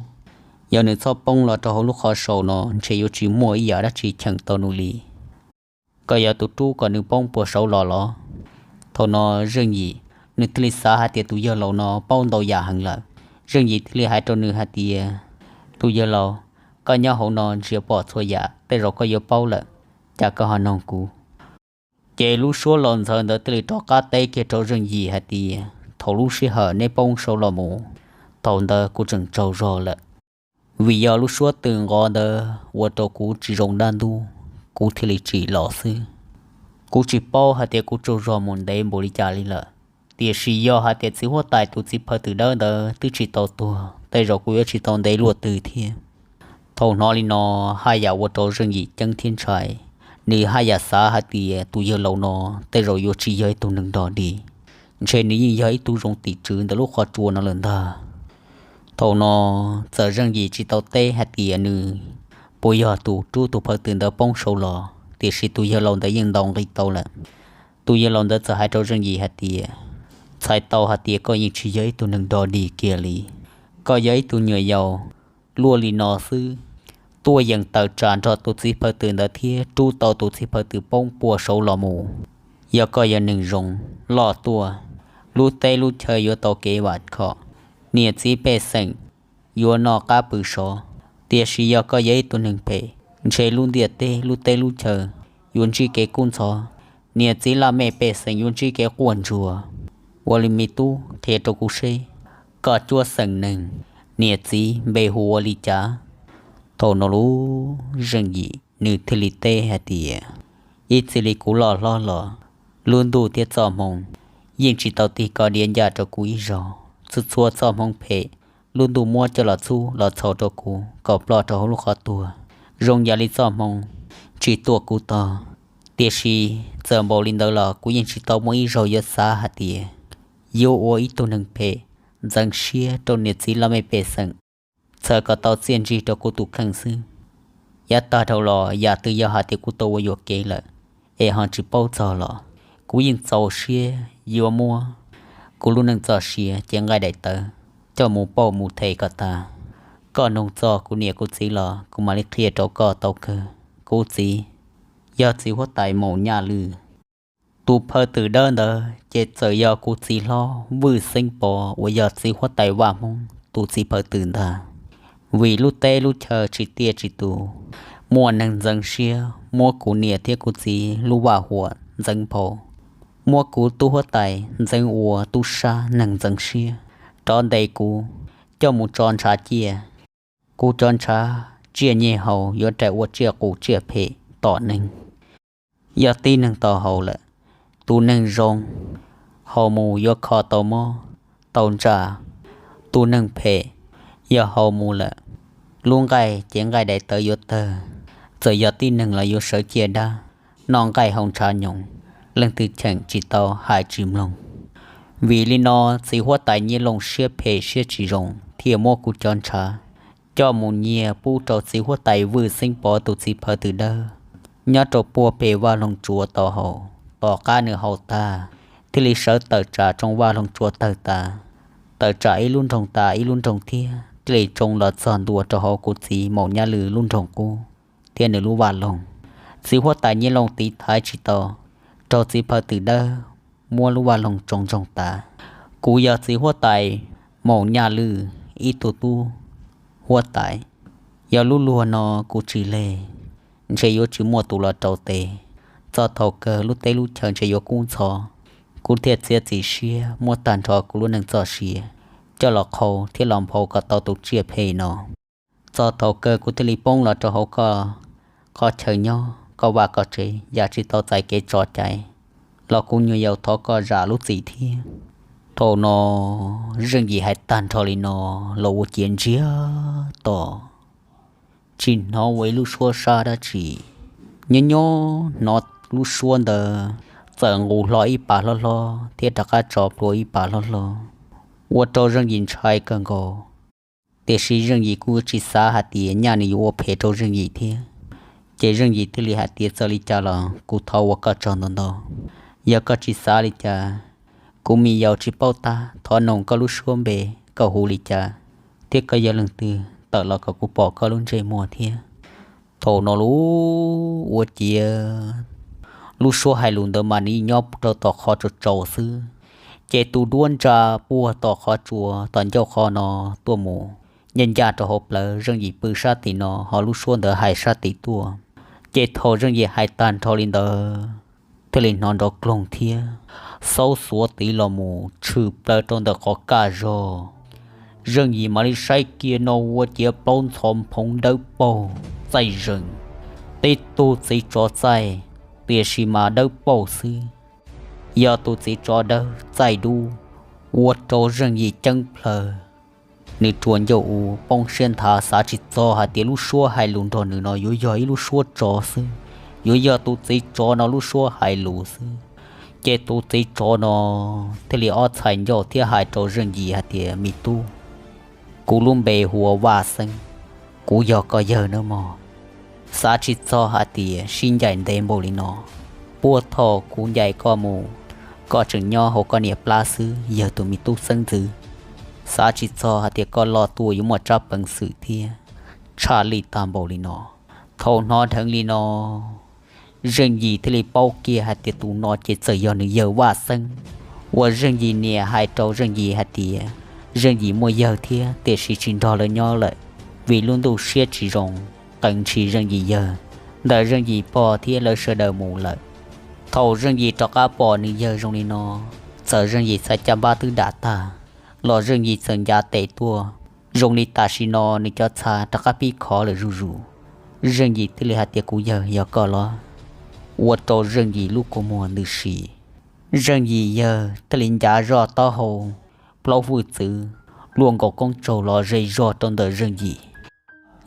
Yog nws txhob poob los rau hauv lub qhov saus no ntshe yuav tsis muaj ib yam dab tsi cheem tau nws li. Koj yog tus rub kom nws poob puag saud los los? Thaum no Zeej Yim nws thiaj li xav hais tias tus yawg laus no paub ntau yam heev lawm. Zeej Yim thiaj li hais rau nws hais tias, Tus yawg laus, koj nyob hauv no ntsia pom txhua yam, tej zaum koj yuav paub lawm, cas koj ho noog kuv? Ces lub suab laus ntxhawv ntawd thiaj li rov qab teb kiag rau Zeej Yim hais tias, Thaum lub sij hawm neb poob saud los mus, thaum ntawd kuv tseem tsaug zog lawm. Vim yog lub suab tw nqov ntawd ua rau kuv tsis zoo dab ntub, kuv thiaj li tsim los xwb. Kuv tsis paub hais tias kuv tsaug zog mus ntev npaum li cas li lawm, tiam sis yog hais tias txiv huab tais tus txiv phaw twm dawb ntawd twb tsis tau tuag, tej zaum kuv yuav tsis tau ntev luaj twg thiab. Thaum hnov li no, haj yam ua rau Zeej Yim ceeb thiab ntshai. Nws haj yam xav hais tias tus yawg laus no tej zaum yuav tsis yog ib tug neeg dog dig, ntshe nws yeej yog ib tug zoo tim tswv ntawm lub qhov tsua no lawm ntag. Thaum no txawm Zeej Yim tsis tau teb hais tias nws puas yog tus rub tus phaw twm ntawd poob saud los, tiam sis tus yawg laus ntawd yeej ntaus nqi tau lawm. Tus yawg laus ntawd txawm hais rau Zeej Yim hais tias, Txhais tau hais tias koj yeej tsis yog ib tug neeg dog dig kiag li. Koj yog ib tug nyuam yaus luaj li no xwb, tuaj yeem tawm tsam nrog tus txiv phaw twm ntawd thiab rub tau tus txiv phaw twm poob puag saud los mus. Yog koj yog neeg zoo, loj tuaj, lub teb lub chaw yuav tau kev vam khom, niam txiv pej xeem yuav noj qab pw sov. Tiam sis yog koj yog ib tug neeg phem, ntshe lub ntiaj teb lub teb lub chaw yuav ntsib kev kub ntxhov, niam txiv laj mej pej xeem yuav ntsib kev quaj ntsuag. Ua li me tub, qhia rau kuv seb, koj cuab xeem neeg, niam txiv npe hu ua li cas? Thaum no lub Zeej Yim nws thiaj li teb hais tias, Ib txij li kuv loj hlob los, lub ntuj thiab txoj hmoo yeej tsis tau tig koj diav ncaj rau kuv ib zaug. Txhua txhua txoj hmoo phem, lub ntuj muab coj los txhub los txhaum rau kuv kom ploj rau hauv lub qhov tuag, zoo yam li txoj hmoo tsis tuaj kuv tog. Tiam sis txawm npaum li ntawd los kuv yeej tsis tau muaj ib zaug yuav xav hais tias yuav ua ib tug neeg phem ntxeev siab rau niam txiv laj mej pej xeem, txhawm kom tau txiaj ntsig rau kuv tus kheej xwb. Yav tag dhau los yam twg yog hais tias kuv tau ua yuam kev lawm es ho tsis paub txog los, kuv yeej txaus siab yuav muab kuv lub neej txoj sia cev nqaij daim tawv coj mus pauj mus them kom tag. Koj nug txog kuv niam kuv txiv los kuv mam li qhia rau koj tau kawg. Kuv txiv yog txiv huab tais Maum Nyaj Lwj. Tus phawj twm dawb ntawd ces txawm yog kuv txiv hlob Vwj Xeeb Pov uas yog txiv huab tais vaj Hmoob tus txiv phawj twm ntag. Vim lub teb lub chaw tsis tiaj tsis tus, muaj neeg ntxeev siab muab kuv niam thiab kuv txiv lub vaj huam ntxeev nphau, muab kuv tub huab tais ntxeev ua tub sab neeg ntxeev siab, rov ntes kuv coj mus tso ntshav ciaj. Kuv cov ntshav tsiaj nyeg haus yuav rais ua tsiaj qus tsiaj phem tom neeg. Yog tib neeg tau haus lawm, tus neeg zoo haus mus yuav kho tau mob tau ntsa. Tus neeg phem yog haus mus lawm, lub nqaij ces nqaij daim tawv yuav tawg. Txawm yog tib neeg los yuav sawv ciaj dab, noj nqaij haus ntshav nyoos, leej twg cheem tsis tau hais tsis mloog. Vim li no txiv huab tais Nyiaj Looj siab phem siab tsis zoo thiaj muab kuv cov ntshav coj mus nyiag pub rau txiv huab tais Vwj Xeeb Pov tus txiv phawj twm dawb nyob rau puag pem vaj loog tsuas tau haus. Tom qab nws haus tag, thiaj li sawv tawm tsam tsoo vaj loog tsuas tawg tas, tawm tsam ib lub nroog tas ib lub nroog thiab, thiaj li tsoo los txog ntua rau hauv kuv txiv Maum Nyaj Lwj lub nroog qub thiab nws lub vaj loog. Txiv huab tais Nyiaj Looj tiv thaiv tsis tau, raug txiv phawj twm dawb muab lub vaj loog tsoo ntsoog tas. Kuv yog txiv huab tais Maum Nyaj Lwj ib tug tub huab tais. Yog lub luag no kuv tsis leg, ntshe yuav tsis muaj tus los rau tes. Txog thaum kawg lub teb lub chaw ntshe yuav kub ntxhov, kuv thiaj txiav txim siab muab tag nrho kuv lub neej txoj sia coj los qhau thiab los nphau kom tau tus tsiaj phem no. Txog thaum kawg kuv thiaj li poob los rau hauv koj qhov chaw nyob, koj vaj koj tsev, yam tsis tau txais kev tso cai los kuv nyuam yaus thov koj zam lub txim thiab. Thaum no Zeej Yim hais tag nrho li no los ua ciav ntsiag to, tsis hnov ua ib lub suab sab dab tsi. Nyob nyob hnov lub suab ntawd txawm nqus hlo ib pas hlob hlob thiab rov qab tso plhuav ib pas hlob hlob, ua rau Zeej Yim ntshai kawg nkaus. Tiam sis Zeej Yim kuj tsis xav hais tias nyaj nws yuav ua phem rau Zeej Yim thiab. Ces Zeej Yim thiaj li hais tias, txawm li cas los kuv thov ua koj tsaug ntau ntau. Yog koj tsis xav li cas, kuv me yaus tsis paub tab, thov noog koj lub suab npe, koj hu li cas, thiab koj yog leej twg, tawm los kom kuv pom koj lub ntsej muag thiab. Thaum no lub ua ciav lub suab hais lus ntawd mas nws yeej nyob rau tom qhov tsaus tsaus xwb, ces tus duab ntsa puag tom qhov tsua tom ncauj qhov no tuaj mus ncaj ncaj rau hauv plawv Zeej Yim pw sab tim no, ho lub suab ntawd hais sab tim tuaj. Ces thaum Zeej Yim hais tag nrho li ntawd, thiaj li hnov nrov kloog thiab xaub xuav tiv los mus tshwm plaws rau ntawm qhov kaj zog. Zeej Yim mam li saib kiag no ua ciav plaub ntxhov nphoov dawb paug txaij zees, tib tug txiv tsov txaij, tiam sis mas dawb paug xwb, yog tus txiv tsov dawb txaij dub, ua rau Zeej Yim ceeb plaws. Nws rua ncauj u poob siab nthav, xav tsis txog hais tias lub suab hais lus nrog nws no yuav yog ib lub suab tsov xwb, yuav yog tus txiv tsov no lub suab hais lus xwb. Ces tus txiv tsov no thiaj li ob txhais ncauj thiab hais rau Zeej Yim hais tias, me tub, kuv lub npe hu ua Vaj Xeeb, kuv yog koj yawg nawb mog. Xav tsis txog hais tias sib ncaim ntev npaum li no, puag thaum kuv ncaim koj mus, koj tseem nyob hauv koj niam plab xwb, yawg tus me tub xeeb ntxwv. Xav tsis txog hais tias koj loj tuaj yuav muaj tsab peev xwm thiab tshaj lij tag npaum li no. Thaum hnov dheev li no, Zeej Yim thiaj li paub kiag hais tias tus no ces txawm yog nws yawg Vaj Xeeb, uas Zeej Yim niam hais rau Zeej Yim hais tias Zeej Yim muaj yawg thiab, tiam sis tsis nrog lawv nyob lawm, vim lub ntuj siab tsis zoo, qee ntshis Zeej Yim yawg ntawm Zeej Yim pog thiab lawv sawv daws mus lawm. Thaum Zeej Yim rov qab pom nws yawg zoo li no, txawm Zeej Yim txhais caj npab twb dam tag los Zeej Yim txawm ncav tes tuaj, zoo li tam sim no nws cov txha rov qab pib khov lawm zuj zus. Zeej Yim thiaj li hais tias, kuv yawg, yog koj los? Ua rau Zeej Yim lub kua muag ntws si. Zeej Yim yawg thiaj li ncav zoj taub hau plaub hwj txwv luaj nkaus koob tsaug los ze zog rau ntawm Zeej Yim.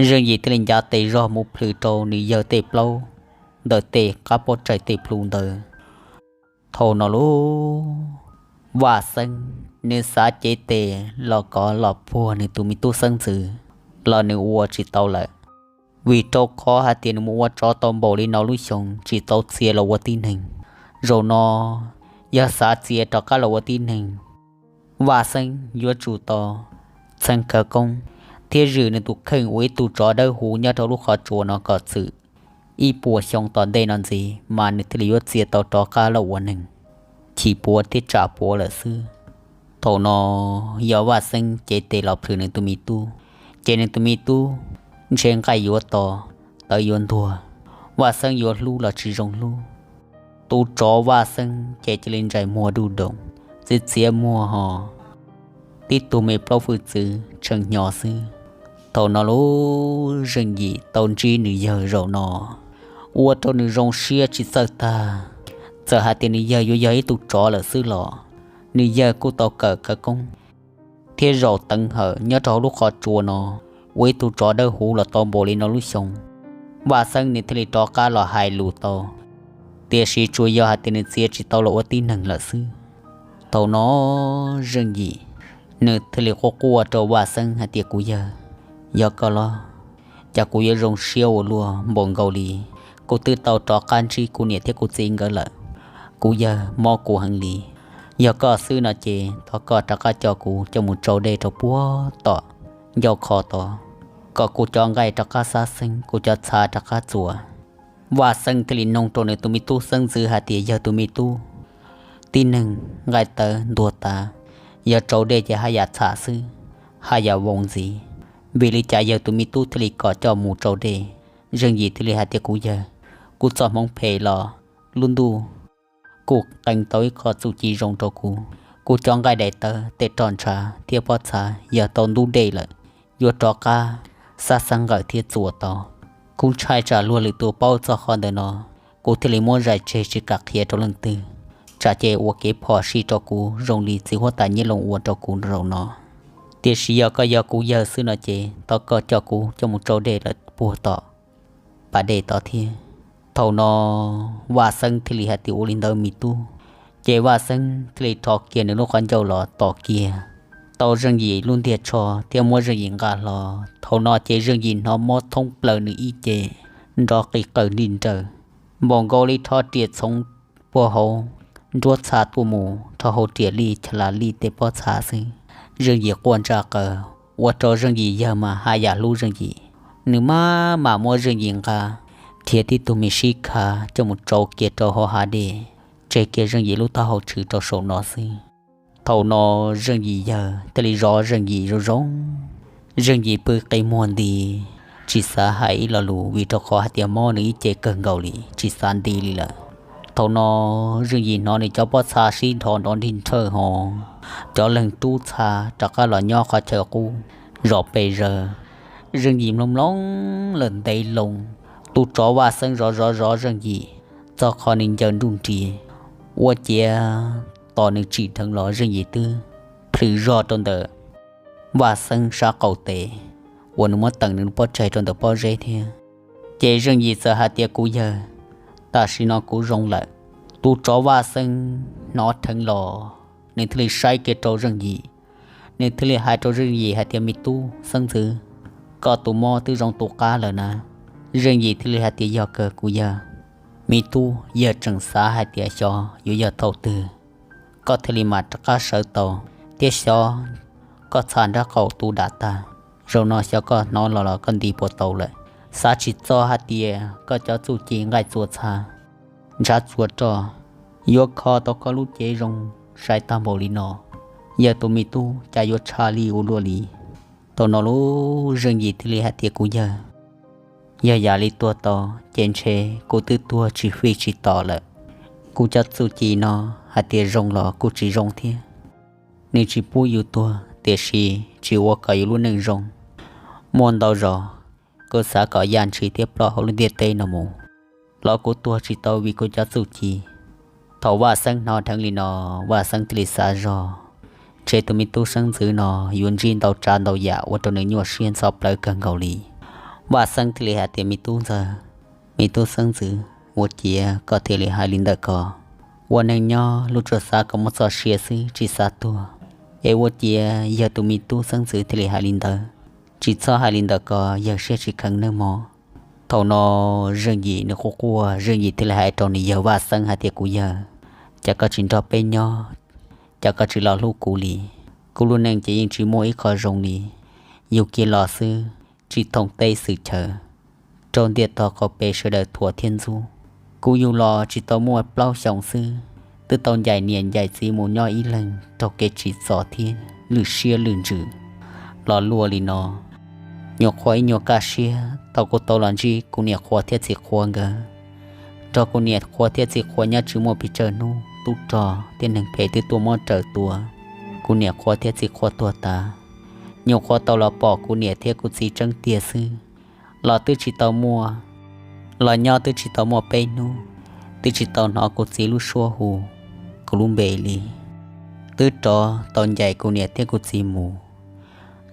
Zeej Yim thiaj li ncav tes zog mus plhws rau nws yawg tej plaub ntawm tej qab pob tsaig tej plhu ntawd. Thaum no lub Vaj Xeeb nws xav cev tes los kov los puag nws tus me tub xeeb ntxwv los nws ua tsis tau lawm, vim rau qhov hais tias nws mus ua tsov tau npaum li no lub xyoo tsis tau txia los ua tib neeg. Zaum no yog xav txia rov qab los ua tib neeg, Vaj Xeeb yuav tsum tau txheeb khawv koob thiab zwm nws tus kheej ua ib tug tsov dawb huv nyob rau lub qhov tsua no kom txwm ib puas xyoo tom ntej no ntxiv mas nws thiaj li yuav txia tau rov qab los ua neeg, chim puav thiab tsam puav lawm xwb. Thaum no yog Vaj Xeeb cev tes los plhws nws tus me tub, ces nws tus me tub ntshe nqaij yuav to, tawv yuav ntuag, Vaj Xeeb yuav hlub los tsis zoo hlub. Tus tsov Vaj Xeeb ces cia li ntsais muag duj doos, txiav txiav muag ho tib tug me plaub hwj txwv tshee hnyo xwb. Thaum no lub Zeej Yim tau ntsib nws yawg zaum no, ua rau nws zoo siab tsis txawj tag. Txawm hais tias nws yawg yuav yog ib tug tsov lawm xwb los nws yawg kuj tau kawm khawv koob thiab zaum teev hawm nyob rau hauv lub qhov tsua no ua ib tug tsov dawb huv los tau npaum li no lub xyoo. Vaj Xeeb nws thiaj li rov qab los hais lus tau, tiam sis tsuas yog hais tias nws txia tsis tau los ua tib neeg lawm xwb. Thaum no Zeej Yim nws thiaj li quaj quaj rau Vaj Xeeb hais tias, Kuv yawg, yog koj los cas kuv yuav zoo siab ua luaj npaum nkaus li. Kuv twb tau rov qab ntsib kuv niam thiab kuv txiv nkawd lawm. Kuv yawg, mob kuv heev li. Yog koj xwb no ces thov koj rov qab coj kuv coj mus tsau dej rau puag tom ncauj qhov tod, kom kuv cov nqaij rov qab xab xeeb, kuv cov txha rov qab txuas. Vaj Xeeb thiaj li nug rau nws tus me tub xeeb ntxwv hais tias, Yawg tus me tub, tib neeg nqaij tawv ntuag tas, yog tsau dej ces haj yam txham xwb, haj yam vau ntxiv, vim li cas yawg tus me tub thiaj li kom coj mus tsau dej? Zeej Yim thiaj li hais tias, Kuv yawg, kuv txoj hmoov phem los lub ntuj kuj qee tau ib qho txuj ci zoo rau kuv. Kuv cov nqaij daim tawv, tej roj ntshav thiab pob txha yog tau ntub dej lawm, yuav rov qab xab xeeb nqawm thiab txuas tau. Kuv ntshai tsam luag lwm tus paub txog qhov ntawm no, kuv thiaj li muab zais tseg tsis kam qhia rau leej twg, tsam ces ua kev phom sij rau kuv zoo li txiv huab tais Nyiaj Loos ua rau kuv zaum no. Tiam sis yog koj yog kuv yawg xwb no ces thov koj coj kuv coj mus tsau dej lawm puag tom pas dej tod thiab. Thaum no Vaj Xeeb thiaj li hais tias, Ua li ntawd me tub. Ces Vaj Xeeb thiaj li rho kiag nws lub qhov ncauj los tom kiag tau Zeej Yim lub ntiag tsho thiab muab Zeej Yim nqa hlo. Thaum no ces Zeej Yim hnov mob thoob plaws nws ib ce, nrov qis qawm nti nrawm, npaum nkaus li rho riam txhoov puag hauv nruab txha tuaj mus rho hauv riam lij cha las lij tej pob txha xwb. Zeej Yim quaj ntsa qaws, ua rau Zeej Yim yawg mas haj yam hlub Zeej Yim. Nws maj mam muab Zeej Yim nqa, khiav tib tug me sib kha coj mus tsau kiag rau hauv hav dej, tseg kiag Zeej Yim lub taub hau tshwm rau saum no xwb. Thaum no Zeej Yim yawg thiaj li zov Zeej Yim zoo zoo. Zeej Yim pw qi muag nti, tsis xav hais ib lo lus vim rau qhov hais tias mob nws ib ce kawg nkaus li, tsis xav nti li lawm. Thaum no Zeej Yim hnov nws cov pob txha sib nrho nrov nrig nrhawj ho cov leeg rub txha rov qab los nyob qhov chaw qub zos pes zaws. Zeej Yim mloog mloog lawm ntev loo, tus tsov Vaj Xeeb zov zov zov Zeej Yim txog qhov nws ncaws nruj nris, ua ciav tos nws tsim dheev los Zeej Yim twb plhws zog rau ntawm Vaj Xeeb sab qaum tes uas nws muab teem nws pob tsaig rau ntawm pob zeb thiab. Ces Zeej Yim txawm hais tias, Kuv yawg, tam sim no kuv zoo lawm. Tus tsov Vaj Xeeb hnov dheev los, nws thiaj li saib kiag rau Zeej Yim, nws thiaj li hais rau Zeej Yim hais tias, Me tub xeeb ntxwv, koj tus mob twb zoo tus qab lawm na. Zeej Yim thiaj li hais tias, Yog kawg kuv yawg. Me tub, yawg tseem xav hais tias xyov yuav yog thaum twg koj thiaj li mam rov qab sawv tau, thiab xyov koj txha nraub qaum tu dam tag, zaum no xyov koj hnov los los koj nti puas tau lawm. Xav tsis txog hais tias koj cov txuj ci nqaij txuas txha, ntshav txuas roj yuav kho tau koj lub cev zoo sai tag npaum li no. Yawg tus me tub, cas yuav tshaj lij ua luaj li. Thaum no lub Zeej Yim thiaj li hais tias, Kuv yawg, yog yam li tuag tau ces ntshe kuv twb tuag tsis fij tsis tom lawm. Kuv cov txuj ci no hais tias zoo los kuj tsis zoo thiab. Nws tsis pub yus tuag tiam sis tsis ua kom yus lub neej zoo. Muaj ntau zaus kuv xav kom yaj ntshis thiab ploj hauv lub ntiaj teb no mus los kuv tuag tsis tau vim kuv cov txuj ci. Thaum Vaj Xeeb hnov dheev li no, Vaj Xeeb thiaj li xav zog, ntshe tus me tub xeeb ntxwv no yuav ntsib ntau tsav ntau yam ua rau nws nyuaj siab ntxhov plawv kawg nkaus li. Vaj Xeeb thiaj li hais tias, Me tub ntxawg, me tub xeeb ntxwv, ua ciav koj thiaj li hais li ntawm ko. Ua neeg nyob luag tsuas xav kom muaj txoj sia xwb tsis xav tuag, es ua ciav yawg tus me tub xeeb ntxwv thiaj li hais li ntawd. Tsis txhob hais li ntawm ko, yawg siab tsis kheev nawb mog. Thaum no Zeej Yim nws quaj quaj, Zeej Yim thiaj li hais rau nws yawg Vaj Xeeb hais tias, Kuv yawg, cas koj tsis nrog peb nyob, cas koj tsis los hlub kuv li? Kuv lub neej ces yeej tsis muaj ib qho zoo li. yug kiag los xwb, tsis thooj teb xwm chaw, raug ntiaj tog qaum pes sawv daws thuam thiab ntxub. Kuv yug los tsis tau muaj plaub xyoos xwb, twb tau ncaim niam ncaim txiv mus nyob ib leeg raug kev tsim txom thiab lwj siab lwj ntsws los luaj li no. Nyuam qhuav ib nyuag kaj siab thaum kuv tau los ntsib kuv niam qhua thiab txiv qhua nkawd, nrog kuv niam qhua thiab txiv qhua nyob tsis muaj pes tsawg hnub, tub rog thiab neeg phem twb tuaj muab raws tua, kuv niam qhua thiab txiv qhua tuag tas. Nyuam qhuav tau los pom kuv niam thiab kuv txiv tseeb tiag xwb, los twb tsis tau muaj, los nyob twb tsis tau muaj peb hnub, twb tsis tau hnov kuv txiv lub suab hu kuv lub npe li. Twb rov tau ncaim kuv niam thiab kuv txiv mus.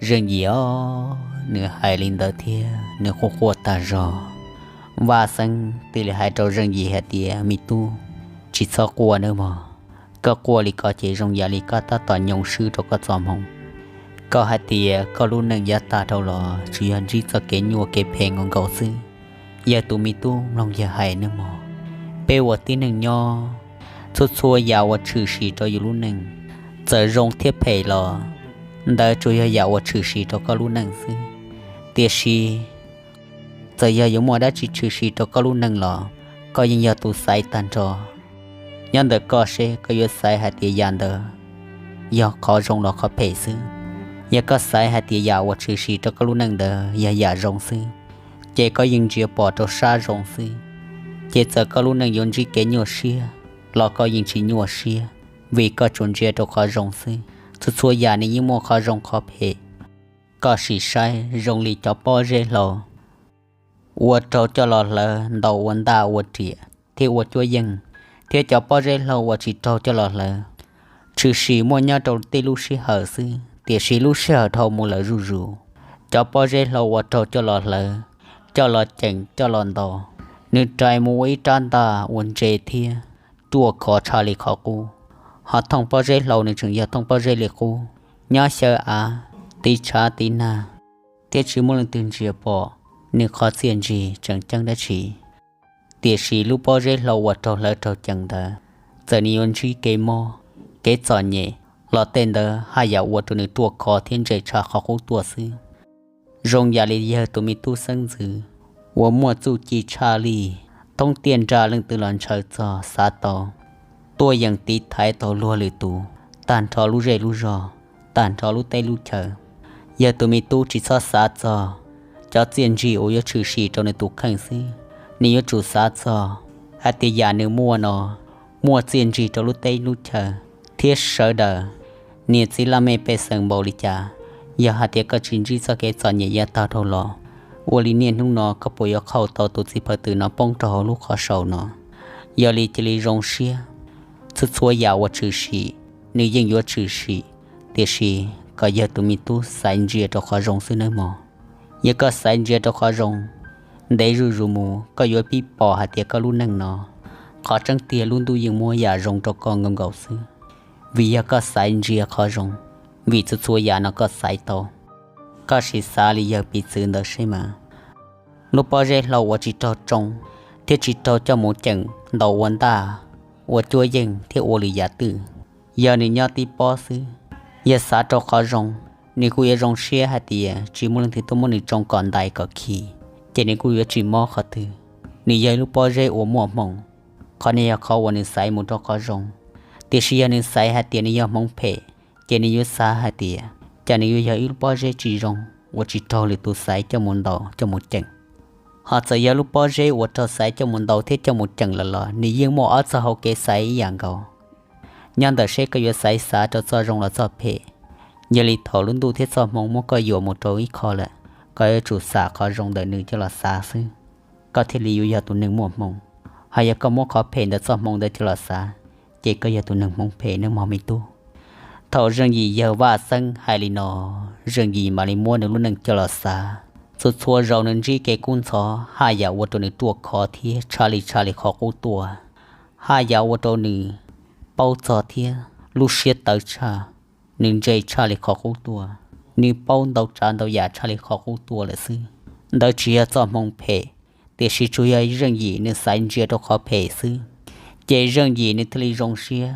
Zeej Yim os, nws hais li ntawd thiab nws quaj quaj tag zog. Vaj Xeeb thiaj li hais rau Zeej Yim hais tias, me tub, tsis txhob quaj nawb mog. Koj quaj li ko ces zoo yam li koj tab tom nyoos swb rau koj txoj hmoo. Koj hais tias koj lub neej yav tag dhau los tsuas yog ntsib txoj kev nyuaj kev phem nkaus nkaus xwb. Yawg tus me tub, mloog yawg hais nawb mog. Peb ua tib neeg nyob, txhua txhua yam uas tshwm sim rau yus lub neej, txawm zoo thiab phem los ntawd tsuas yog yam uas tshwm sim rau koj lub neej xwb. Tiam sis txawm yog yuav muaj dab tsi tshwm sim rau koj lub neej los koj yeej yog tus xaiv tag nrho. Nyob ntawm koj seb koj yuav xaiv hais tias yam ntawd yog qhov zoo los qhov phem xwb. Yog koj xaiv hais tias yam uas tshwm sim rau koj lub neej ntawd yog yam zoo xwb, ces koj yeej ntsia pom rau sab zoo xwb. Ces txawm koj lub neej yuav ntsib kev nyuaj siab los koj yeej tsis nyuaj siab, vim koj tsuas ntsia rau qhov zoo xwb. Txhua txhua yam nws yeej muaj qhov zoo qhov phem. Koj sim saib zoo li cov pob zeb hlau uas raug coj los hlawv ntaus ua ntaj ua riam thiab ua cuab yeej, thiab cov pob zeb hlau uas tsis raug coj los hlawv, tshwm sim muaj nyob rau tej lub sij hawm xwb, tiam sis lub sij hawm dhau mus lawm zuj zus. Cov pob zeb hlau uas raug coj los hlawv, coj los ceem, coj los ntaus, nws rais mus ua ib rab ntaj uas ntse thiab ruaj khov tshaj li qhov qub. Ho thooj pob zeb hlau nws tseem yog thooj pob zeb li qub, nyob xyaw av, tiv tshav tiv nag, thiab tsis muaj leej twg ntsia pom nws qhov txiaj ntsig tseem ceeb dab tsi. Tiam sis lub pob zeb hlau uas raug hlawv raug ceem ntawd, txawm nws yuav ntsib kev mob, kev txom nyem los tej ntawd haj yam ua rau nws ruaj khov thiab ntse tshaj qhov qub tuaj xwb. Zoo yam li yawg tus me tub xeeb ntxwv uas muaj txuj ci tshaj lij, thoob tiaj nrag leej twg los ntshaw txog xav tau, tuaj yeem tiv thaiv tau luag lwm tus tag nrho lub zej lub zog, tag nrho lub teb lub chaw. Yawg tus me tub tsis txhob xav txog cov txiaj ntsig uas yuav tshwm sim rau nws tus kheej xwb, nws yuav tsum xav txog hais tias yam nws muaj no muaj txiaj ntsig rau lub teb lub chaw thiab sawv daws niam txiv laj mej pej xeem npaum li cas. Yog hais tias koj tsis ntsib txoj kev txom nyem yav tag dhau los, ua li niaj hnub no koj puas yuav qhau tau tus txiv phaw twm no poob rau hauv lub qhov saud no? Yog li cia li zoo siab, txhua txhua yam uas tshwm sim, nws yeej yuav tshwm sim, tiam sis kom yawg tus me tub xaiv ntsia rau qhov zoo xwb nawb mog. Yog koj xaiv ntsia rau qhov zoo, ntev zuj zus mus koj yuav pib pom hais tias koj lub neej no, qhov tseeb tiag lub ntuj yeej muab yam zoo rau koj nkaus nkaus xwb. Vim yog koj xaiv ntsia qhov zoo, vim txhua txhua yam no koj xaiv tau. Koj sim xav li yawg piv txwv ntawd seb mas, lub pob zeb hlau uas tsis raug tsoo thiab tsis raug coj mus ceem ntaus ua ntaj, ua cuab yeej thiab ua lwm yam twg, yog nws nyob tib pob xwb, yog xav rau qhov zoo, nws kuj yuav zoo siab hais tias tsis muaj leej twg tuaj muab nws tsoo kom ntais kom khi, ces nws kuj yuav tsis mob qhov twg. Nws yog ib lub pob zeb uas muaj hmoo, qhov no yog qhov uas nws xaiv mus rau qhov zoo. Tiam sis yog nws xaiv hais tias nws yog hmoov phem, ces nws yuav xav hais tias cas nws yuav yog ib lub pob zeb tsis zoo uas tsis raug lwm tus xaiv coj mus ntaus coj mus ceem. Ho txawm yog lub pob zeb uas raug xaiv coj mus ntaus thiab coj mus ceem lawm los nws yeej muaj ob txoj hau kev xaiv ib yam nkaus. Nyob ntawm seb koj yuav xaiv xav rau txoj zoo los txoj phem. Yog li thaum lub ntuj thiab txoj hmoo muab koj yuam mus rau ib qho lawm, koj yuav tsum xam qhov zoo ntawm nws coj los xav xwb, koj thiaj li yuav yog tus neeg muaj hmoo. Ho yog koj muab qhov phem ntawm txoj hmoo ntawd coj los xav, ces koj yog tus neeg hmoov phem nawb mog me tub. Thaum Zeej Yim yawg Vaj Xeeb hais li no, Zeej Yim mam li muab nws lub neej coj los xav. Txhua txhua zaus nws ntsib kev kub ntxhov haj yam ua rau nws ruaj khov thiab tshaj li tshaj li qhov qub tuaj, haj yam ua rau nws paub txog thiab lub siab tawv tshaj, nws ntse tshaj li qhov qub tuaj, nws paub ntau tsav ntau yam tshaj li qhov qub tuaj lawm xwb. Ntawd tsis yog txoj hmoo phem, tiam sis tsuas yog Zeej Yim nws xaiv ntsia rau qhov phem xwb. Ces Zeej Yim nws thiaj li zoo siab,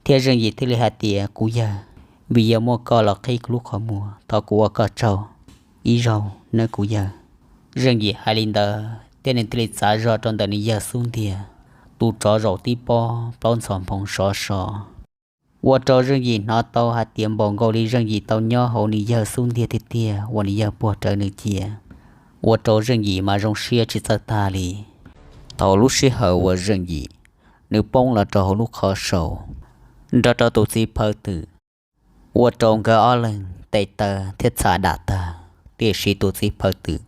thiab Zeej Yim thiaj li hais tias, kuv yawg, vim yog muaj koj los qhib kuv lub qhov muag, thov kuv ua koj tsaug. ib zaug nawb kuv yawg. Zeej Yim hais li ntawd thiab nws thiaj li txav zog rau ntawm nws yawg xub ntiag, tus tsov zaum tib pob plaub ntxhov nphoo sov so. Ua rau Zeej Yim hnov tau hais tias npaum nkaus li Zeej Yim tau nyob hauv nws yawg xub ntiag tiag tiag uas nws yawg puag rawv nws cia. Ua rau Zeej Yim mas zoo siab tsis txawj tag li. Thaum lub sij hawm uas Zeej Yim nws poob los rau hauv lub qhov saus nrog rau tus txiv phaw twm, ua rau nkawd ob leeg tes taw thiab txha dam tag, tiam sis tus txiv phaw twm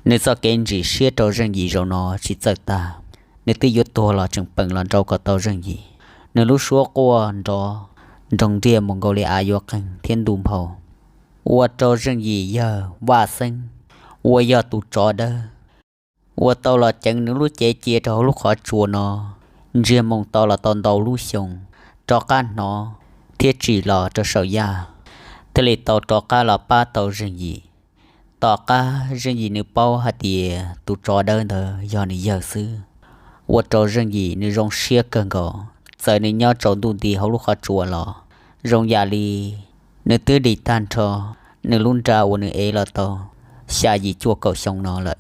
nws txoj kev ntsim siab rau Zeej Yim zaum no tsis txawj tag. Nws twb yuav tuag los tseem peem los nrau kom tau Zeej Yim. Nws lub suab quaj nrov nroog nriaj mus nkaus li av yuav qeeg thiab ntuj nphau, ua rau Zeej Yim yawg Vaj Xeeb uas yog tus tsov dawb uas tau los ceev nws lub cev cia rau hauv lub qhov tsua no, ntsiag moo tau los tau ntau lub xyoo, rov qab hnov thiab tsim los rau saum yaj, thiaj li tau rov qab los pab tau Zeej Yim. Tom qab Zeej Yim nws paub hais tias tus tsov dawb ntawd yog nws yawg xwb, ua rau Zeej Yim nws zoo siab kawg nkaus. Txawm nws nyob tsaus ntuj nti hauv lub qhov tsua los zoo yam li nws twb dim tag nrho nws lub nra uas nws ev los tau xya yim cuaj kaum xyoo no lawm.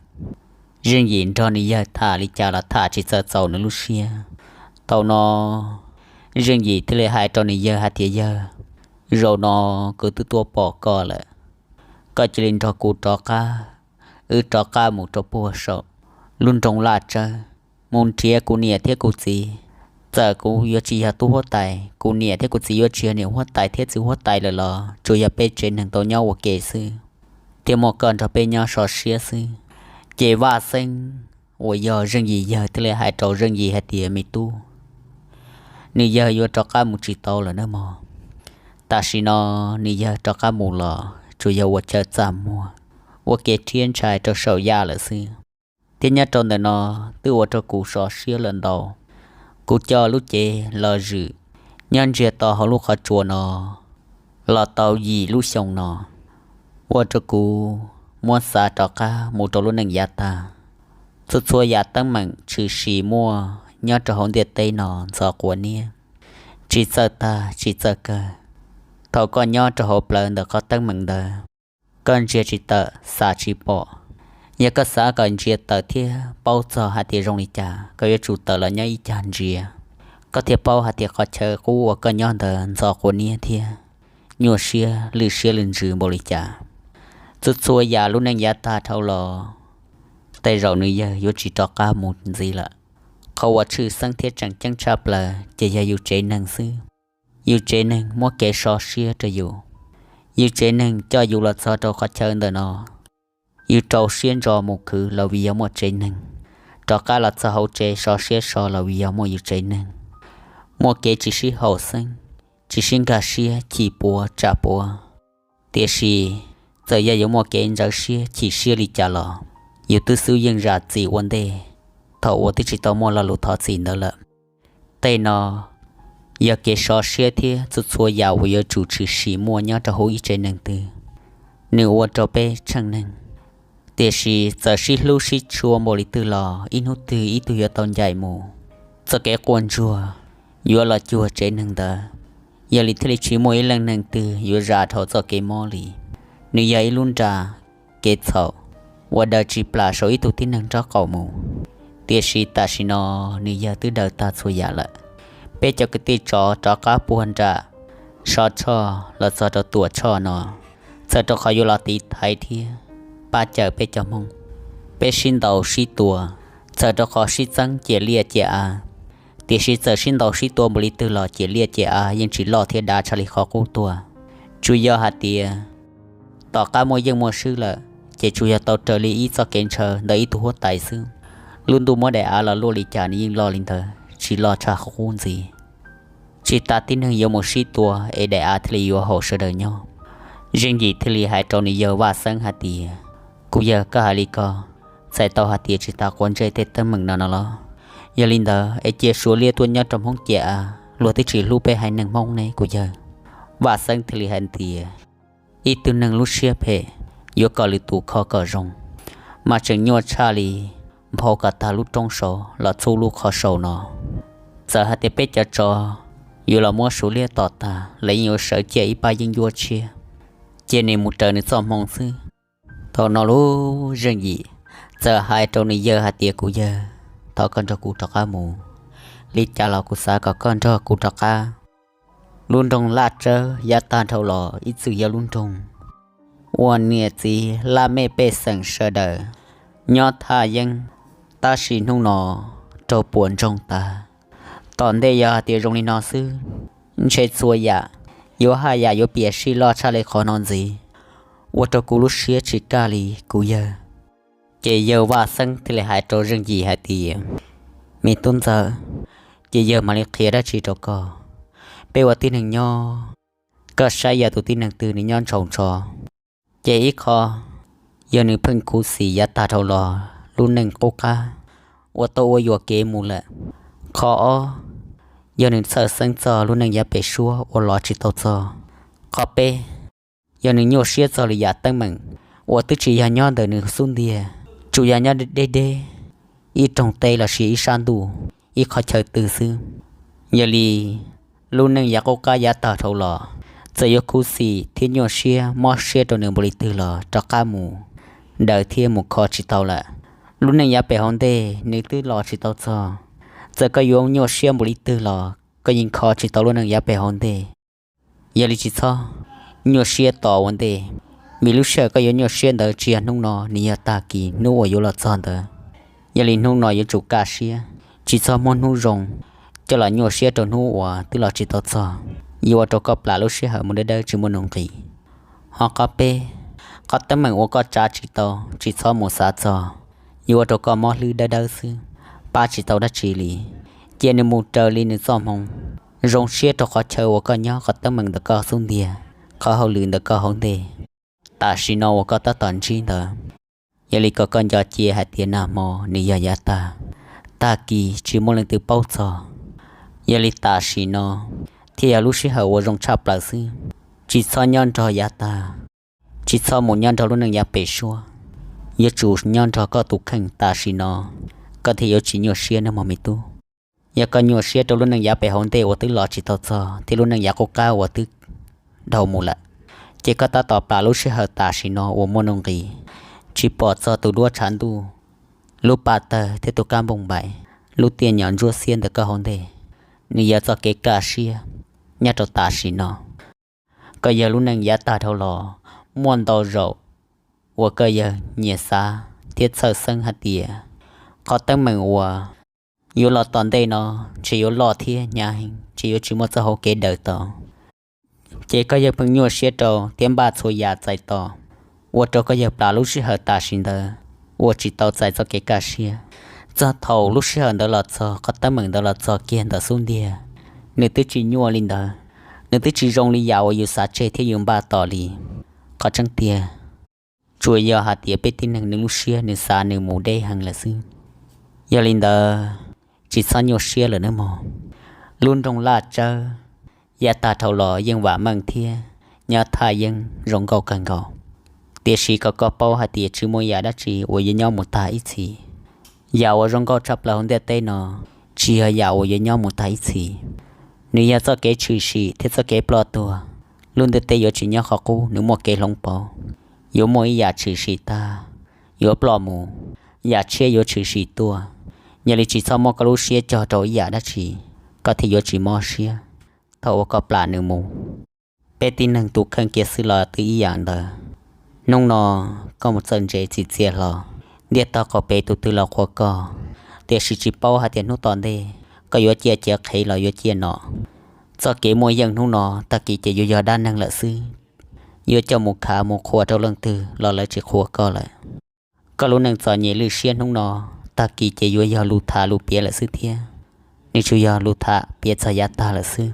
Zeej Yim nrog nws yawg tham li cas los tham tsis txawj txaus nws lub siab. Thaum no Zeej Yim thiaj li hais rau nws yawg hais tias, Yawg, zaum no kuv twb tuaj pom koj lawm, koj cia li nrog kuv rov qab, wb rov qab mus rau puag saum lub nroog Laj Tsawb, mus nrhiav kuv niam thiab kuv txiv. Txawm kuv yuav tsis yog tub huab tais, kuv niam thiab kuv txiv yuav tsis yog niam huab tais thiab txiv huab tais lawm los tsuas yog peb tsev neeg tau nyob ua ke xwb, thiab muaj koj nrog peb nyob so siab xwb. Ces Vaj Xeeb uas yog Zeej Yim yawg thiaj li hais rau Zeej Yim hais tias, Me tub, nws yawg yuav rov qab mus tsis tau lawm nawb mog. Tam sim no nws yawg rov qab mus los tsuas yog ua chaw txaj muag, ua kev rhiab ntshai rau saum yaj lawm xwb. Thiab nyob rau ntawm no twb ua rau kuv so siab lawm ntau. Kuv coj lub cev los zwm nyob ntsiag to hauv lub qhov tsua no los tau yim lub xyoo no, ua rau kuv muab xav rov qab mus rau lub neej yav tag. Txhua txhua yam teeb meem tshwm sim muaj nyob rau hauv ntiaj teb no ntxhov quav niab, tsis txawj tag tsis txawj kawg. Thaum koj nyob rau hauv plawv ntawm qhov teeb meem ntawd, koj ntsiag tsis tawm xav tsis pom. Yog koj xav kom ntsiag tawm thiab paub txog hais tias zoo li cas, koj yuav tsum tawm los nyob ib cag ntsia, koj thiaj paub hais tias qhov chaw qub uas koj nyob ntawd ntxhov quav niab thiab nyuaj siab lwj siab lwj ntsws npaum li cas. Txhua txhua yam lub neej yav tag dhau los, tej zaum nws yawg yuav tsis rov qab mus ntxiv lawm. Qhov uas tshwj xeeb thiab tseem ceeb tshaj plaws ces yog yus tsev neeg xwb. Yus tsev neeg muab kev so siab rau yus. Yus tsev neeg coj yus los txog rau qhov chaw ntawm no, yus rau siab ntso mus khwv los vim yog muaj tsev neeg, rov qab los txog hauv tsev so siab so los vim yog muaj yus tsev neeg. Muaj kev tsis sib haum xeeb, tsis sib nkag siab, chim puav tsam puav. Tiam sis txawm yog yuav muaj kev ntsawv siab chim siab li cas los, yus twb xub yeej zam txim ua ntej thaum uas twb tsis tau muaj lo lus thov txim ntawd lawm. Tej no yog kev so siab thiab txhua txhua yam uas yuav tsum tshwm sim muaj nyob rau hauv ib tsev neeg twg, nws ua rau peb tsheej neeg. Tiam sis txawm sib hlub sib tshua npaum li twg los ib hnub twg ib tug yuav tau ncaim mus. Txoj kev quaj ntsuag yuav los cuag tsev neeg ntawd. Yog li thiaj li tsis muaj ib leej neeg twg yuav zam dhau txoj kev mob li. Nws yog ib lub nra kev txhaum uas daws tsis plam saum ib tug tib neeg nraub qaum mus. Tiam sis tam sim no nws yawg twb daws tag txhua yam lawm. Peb cov kwv tij tsov rov qab puag nram Sov Tshoj los txog rau Tuam Tshoj no, txawm rau qhov yuav los tiv thaiv thiab pab cawm peb cov Hmoob, peb sib ntaus sib tua, txawm rau qhov sib txeeb ciam liaj ciam av. Tiam sis txawm sib ntaus sib tua npaum li twg los ciam liaj ciam av yeej tsis loj thiab dav tshaj li qhov qub tuaj. Tsuas yog hais tias tom qab muaj yeej muaj swb lawm, ces tsuas yog tau raws li ib txoj kev ntshaw ntawm ib tug huab tais xwb. Lub ntuj muab daim av los luaj li cas nws yeej loj li ntawd, tsis loj tshaj qhov qub ntxiv. Tsis tas tib neeg yuav mus sib tua es daim av thiaj li yuav haum sawv daws nyob. Zeej Yim thiaj li hais rau nws yawg Vaj Xeeb hais tias, Kuv yawg, koj hais li ko, txhais tau hais tias tsis tas quav ntsej tej teeb meem no no los? Yog li ntawd es cia Suav liab tuaj nyob rau Hmoob ciam av, luag twb tsis hlub peb haiv neeg Hmoob ne kuv yawg. Vaj Xeeb thiaj li hais tias, Ib tug neeg lub siab phem yuav kom lwm tus kho kom zoo, mas tseem nyuaj tshaj li nphau kom tag lub roob saud los txhub lub qhov saud no. Txawm hais tias peb cov tsov yuav los muab Suav liab tom tag los yeej yuav sawv ciaj ib pab yeeb ncuab tshiab, cia nws mus raws nws txoj hmoo xwb. Thaum no lub Zeej Yim txawm hais rau nws yawg hais tias, Kuv yawg, thov koj nrog kuv rov qab mus. Li cas los kuv xav kom koj nrog kuv rov qab. Lub nroog Laj Tsawb yav tag dhau los ib txwm yog lub nroog uas niam txiv laj mej pej xeem sawv daws nyob thaj yeeb, tab sis hnub no raug puas ntsoog tag. Tom ntej yog hais tias zoo li no xwb, ntshe txhua yam yuav haj yam yuav piam sij loj tshaj li qhov no ntxiv, ua rau kuv lub siab tsis kaj li kuv yawg. Ces yawg Vaj Xeeb thiaj li hais rau Zeej Yim hais tias, Me tub ntxawm, ces yawg mam li qhia dab tsi rau koj. Peb ua tib neeg nyob, koj saib yog tus tib neeg twg nws nyob ntshaus ntsho. Ces ib qho, yog nws pheej khuv xim yav tag dhau los lub neej qub qab uas tau ua yuam kev mus lawm. Qhov ob, yog nws txhawj xeeb txog lub neej yav pem suab uas los tsis tau txog. Qhov peb, yog nws nyuaj siab txog lwm yam teeb meem uas twb tsis yog nyob ntawm nws xub ntiag, tsuas yog nyob deb deb ib rooj teb los sis ib sab ntuj, ib qhov chaw twg xwb. Yog li, lub neej yav qub qab yav tag dhau los, txawm yuav khuv xim thiab nyuaj siab mob siab rau nws npaum li twg los rov qab mus daws thiab mus kho tsis tau lawm. Lub neej yav pem hauv ntej nws twb los tsis tau txog, txawm koj yuav nyuaj siab npaum li twg los koj yeej kho tsis tau lub neej yav pem hauv ntej. Yog li tsis txhob nyuaj siab tos ua ntej, vim lub sij hawm koj yuav nyuaj siab ntawd tsis yog hnub no, nws yog tag kis hnub uas yuav los txog ntawd. Yog li hnub no yuav tsum kaj siab, tsis txhob muab hnub zoo coj los nyuaj siab rau hnub uas twb los tsis tau txog, yuav ua rau koj plam lub sij hawm mus dawb dawb tsis muaj nuj nqis. Ho qhov peb, qhov teeb meem uas koj tsav tsis tau tsis txhob mus xav txog, yuav ua rau koj mob hlwb dawb dawb xwb, pab tsis tau dab tsi li. Cia nws mus raws li nws txoj hmoo, zoo siab rau qhov chaw uas koj nyob, qhov teeb meem ntawm koj xub ntiag, qhov hauj lwm ntawm koj hauv ntej, tam sim no uas koj tab tom ntsib ntawd. Yog li kom koj nco cia hais tias nag hmo nws yog yav tag, tag kis tsis muaj leej twg paub txog. Yog li tam sim no thiaj yog lub sij hawm uas zoo tshaj plaws xwb. Tsis txhob nyob nrog yav tag, tsis txhob mus nyob nrog lub neej yav pem suab, yuav tsum nyob nrog koj tus kheej tam sim no, koj thiaj yuav tsis nyuaj siab nawb mog me tub. Yog koj nyuaj siab rau lub neej yav pem hauv ntej uas twb los tsis tau txog thiab lub neej yav qub qab uas twb dhau mus lawm, ces koj tab tom plam lub sij hawm tam sim no uas muaj nuj nqis, tsis pom txog tus duab tshav ntuj, lub paj tawg thiab tus kab npoo npaim, lub tiaj nyom ntsuab xiab ntawm koj hauv ntej. Nws yog txoj kev kaj siab nyob rau tam sim no. Koj yawg lub neej yav tag dhau los muaj ntau zaus uas koj yawg nyias xav thiab txhawj xeeb hais tias qhov teeb meem uas yuav los tom ntej no ntshe yuav loj thiab hnyav heev, ntshe yuav tsis muaj txoj hauv kev daws tau. Ces koj yawg pheej nyuaj siab rau thiab npaj txhua yam txais tos, ua rau koj yawg plam lub sij hawm tam sim ntawd uas tsis tau txais txoj kev kaj siab. Txog thaum lub sij hawm ntawd los txog, qhov teeb meem ntawd los txog kiag ntawm xub ntiag, nws twb tsis nyuaj li ntawd, nws twb tsis zoo li yam uas yus xav tseg thiab yus npaj tos li. Qhov tseeb tiag, tsuas yog hais tias peb tib neeg nws lub siab nws xav nws mus deb heev lawm xwb. Yog li ntawd, tsis txhob nyuaj siab lawm nawb mog. Lub nroog Laj Tsawb yav tag dhau los yeej vam meej thiab nyob thaj yeeb zoo nkauj kawg nkaus. Tiam sis kom koj paub hais tias tsis muaj yam dab tsi uas yuav nyob mus tag ib txhis. Yam uas zoo nkauj tshaj plaws hauv ntiaj teb no tsis yog yam uas yuav nyob mus tag ib txhis. Nws yog txoj kev tshwm sim thiab txoj kev ploj tuag. Lub ntiaj teb yuav tsis nyob qhov qub, nws muaj kev hloov pauv. Yuav muaj ib yam tshwm sim tag, yuav ploj mus, yam tshiab yuav tshwm sim tuaj. Yog li tsis txhob muab koj lub siab cog rau ib yam dab tsi, koj thiaj yuav tsis mob siab thaum uas koj plam nws mus. Peb tib neeg tus kheej kiag xwb los twb ib yam ntawd. Hnub no koj mus txawj ntse txim txiaj hlo, ntiaj teb qaum pem tus twg los qhuas koj, tiam sis tsis paub hais tias hnub tom ntej koj yuav ciaj ciav qhev los yuav ciaj nom. Txoj kev muaj yeej hnub no tag kis ces yuav yog dab neeg lawm xwb. Yuav coj mus khav mus qhuas rau leej twg los lawv tsis qhuas koj lawm. Koj lub neej txom nyem lwj siab hnub no tag kis ces yuav yog lus tham lus piav lawm xwb thiab. Nws tsuas yog lus tham piav txog yav tag lawm xwb.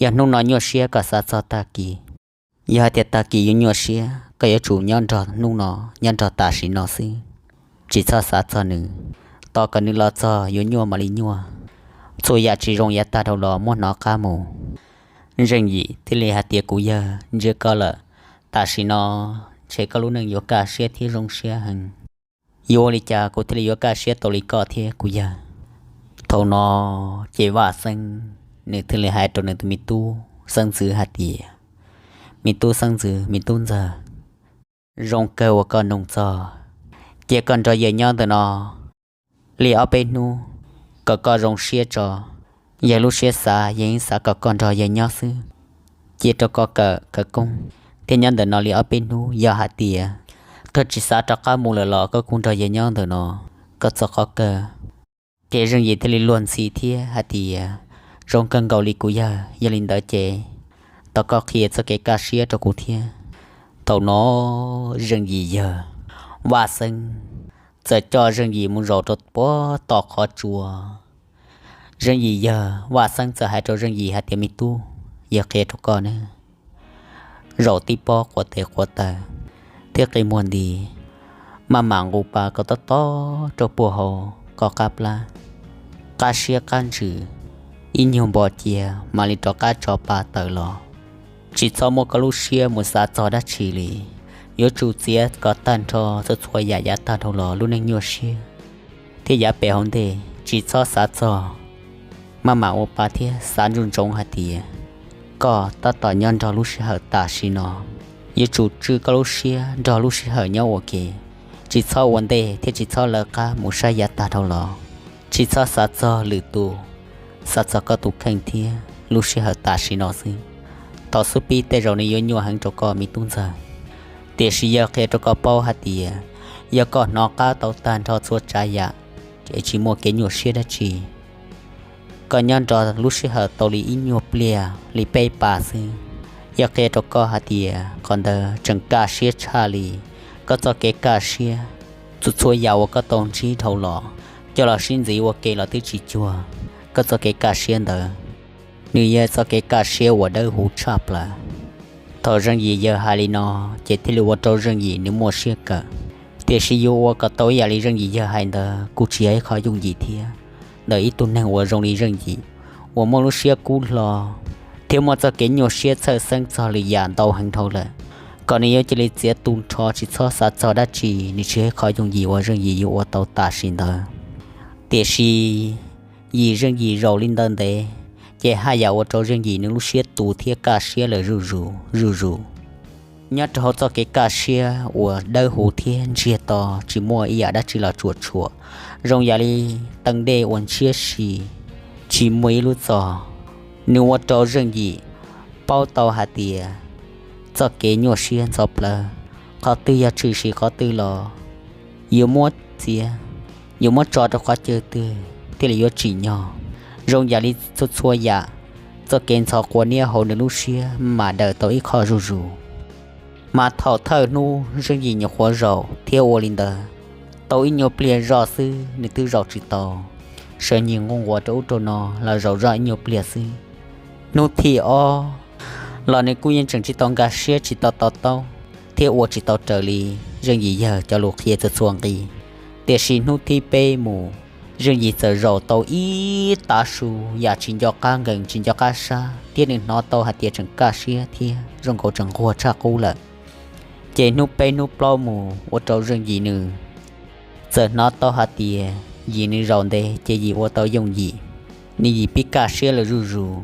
Yog hnub no nyuaj siab koj xav txog tag kis. Yog hais tias tag kis yuav nyuaj siab, koj yuav tsum nyob nrog hnub no, nyob nrog tam sim no xwb, tsis txhob xav txog nws. Tos kom nws los txog yuav nyuaj mam li nyuaj. Txhua yam tsis zoo yav tag dhau los muab hnov qab mus. Zeej Yim thiaj li hais tias, Kuv yawg, ntsia koj lawm, tam sim no ntshe koj lub neej yuav kaj siab thiab zoo siab heev. Yuav ua li cas kuv thiaj li yuav kaj siab tau li koj thiab kuv yawg? Thaum no ces Vaj Xeeb nws thiaj li hais rau nws tus me tub xeeb ntxwv hais tias, Me tub xeeb ntxwv, me tub ntxawg, zoo kawg uas koj nug txog. Cia koj nrog yawg nyob ntawm no li ob peb hnub kom koj zoo siab tso. Yawg lub siab xav, yawg yeej xav kom koj nrog yawg nyob xwb. Cia rau koj kawm khawv koob thiab nyob ntawm no li ob peb hnub. Yog hais tias koj tsis xav rov qab mus lawm los koj kuj nrog yawg nyob ntawm no, koj txhob qhov kawg. Ces Zeej Yim thiaj li luag ntxhi thiab hais tias, zoo kawg nkaus li kuv yawg, yog li ntawd ces thov koj qhia txoj kev kaj siab rau kuv thiab. Thaum no Zeej Yim yawg Vaj Xeeb txawm coj Zeej Yim mus zaum rau puag tom qhov tsua. Zeej Yim yawg Vaj Xeeb txawm hais rau Zeej Yim hais tias, me tub, yawg qhia rau koj ne, zaum tib pob quav tes quav taw thiab qi muag nti, maj mam nqus pas kom tob tob rau puag hauv koj qab plab, qab siab qab ntsws, ib nyuag npo cia mam li rov qab tso pa tawm los. Tsis txhob muab koj lub siab mus xav txog dab tsi li, yuav tsum txiav kom tag nrho txhua txhua yam yav tag dhau los lub neej nyuaj siab thiab yav pem hauv ntej tsis txhob xav txog. Maj mam ua pa thiab xav ntsoov ntsoov hais tias koj tab tom nyob nrog lub sij hawm tam sim no, yuav tsum tswj koj lub siab nrog lub sij hawm nyob ua ke, tsis txhob ua ntej thiab tsis txhob lawv qab mus saib yav tag dhau los. Tsis txhob xav txog lwm tus, xav txog koj tus kheej thiab lub sij hawm tam sim no xwb. Thaum xub pib tej zaum nws yuav nyuaj heev rau koj me tub ntxawg, tiam sis yawg qhia rau koj paub hais tias yog koj hnov qab tau tag nrho txhua tsav yam es tsis muaj kev nyuaj siab dab tsi. Koj nyob nrog lub sij hawm tau li ib nyuag pliag li peb pas xwb, yawg qhia rau koj hais tias qhov ntawd tseem kaj siab tshaj li koj txoj kev kaj siab. Txhua txhua yam uas koj tau ntsib dhau los, coj los sib ntxiv ua ke los twb tsis cuag koj txoj kev kaj siab ntawd. Nws yog txoj kev kaj siab uas dawb huv tshaj plaws. Thaum Zeej Yim yawg hais li no, ces thiaj li ua rau Zeej Yim nws muaj siab kawm. Tiam sis yuav ua kom tau ib yam li Zeej Yim yawg hais ntawd kuj tsis yog ib qho yooj yim thiab. Ntawm ib tug neeg uas zoo li Zeej Yim, uas muaj lub siab kub hlo thiab muaj txoj kev nyuaj siab txhawj xeeb txog lwm yam ntau heev dhau lawm, kom nws yuav cia li txiav tu nrho tsis txhob xav txog dab tsi, nws tsis yog ib qho yooj yim uas Zeej Yim yuav ua tau tam sim ntawd. Tiam sis yim Zeej Yim zaum li ntawd ntev, ces haj yam ua rau Zeej Yim nws lub siab tu thiab kaj siab lawm zuj zus zuj zus. Nyob rau hauv txoj kev kaj siab uas dawb huv thiab ntsiag to, tsis muaj ib yam dab tsi los tsuam tshuam, zoo yam li teev dej uas ntshiab si, tsis muaj ib lub txog, nws ua rau Zeej Yim paub tau hais tias txoj kev nyuaj siab ntxhov plawv, qhov twg yog tshwm sim qhov twg los yuav muab txiav, yuav muab tso rau qhov chaw twg thiaj li yuav tsim nyog. Zoo yam li txhua txhua yam, txoj kev ntxhov quav niab hauv nws lub siab mam daws tau ib qho zuj zus. Mas thaum thawj hnub Zeej Yim nyuam qhuav zaum thiab ua li ntawd tau ib nyuag pliag zoj xwb nws twb zaum tsis tau, sawv nyim nquj nquas rau ub rau no los zaum zoj ib nyuag pliag xwb. Hnub thib ob los nws kuj yeej tseem tsis tau nkag siab tsis tau to taub thiab ua tsis tau raws li Zeej Yim yawg cov lus qhia txhua txhua nqi. Tiam sis hnub thib peb mus, Zeej Yim txawm zaum tau ib tav su yam tsis nco qab nkees tsis nco qab sab thiab nws hnov tau hais tias tseem kaj siab thiab zoo nkaus tseem nquag tshaj qub lawm. Ces hnub peb hnub plaub mus ua rau Zeej Yim nws txawm hnov tau hais tias yim nws zaum ntev ces yim ua tau yooj yim, nws yim pib kaj siab lawm zuj zus.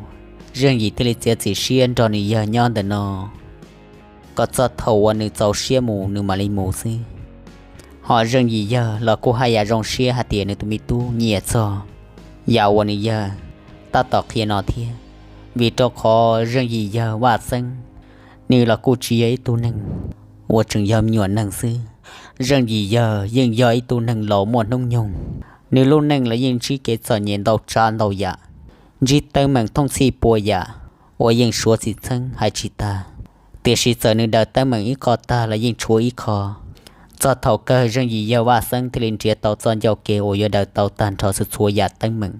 Zeej Yim thiaj li txiav txim siab nrog nws yawg nyob ntawm no kom txog thaum uas nws txaus siab mus nws mam li mus xwb. Ho Zeej Yim yawg los kuj haj yam zoo siab hais tias nws tus me tub nyiam txog yam uas nws yawg tab tom qhia no thiab, vim rau qhov Zeej Yim yawg Vaj Xeeb, nws los kuj tsis yog ib tug neeg uas tseem yog me nyuam neeg xwb. Zeej Yim yawg yeej yog ib tug neeg laus muaj hnub nyoog, nws lub neej los yeej ntsib kev txom nyem ntau tsav ntau yam, ntsib teeb meem thooj txhij pua yam uas yeej suav txim txheeb hais tsis tag. Tiam sis txawm nws daws teeb meem ib qho tag los yeej tshuav ib qho. Txog thaum kawg Zeej Yim yawg Vaj Xeeb thiaj li nrhiav tau txoj ncauj ke uas yuav daws tau tag nrho txhua txhua yam teeb meem.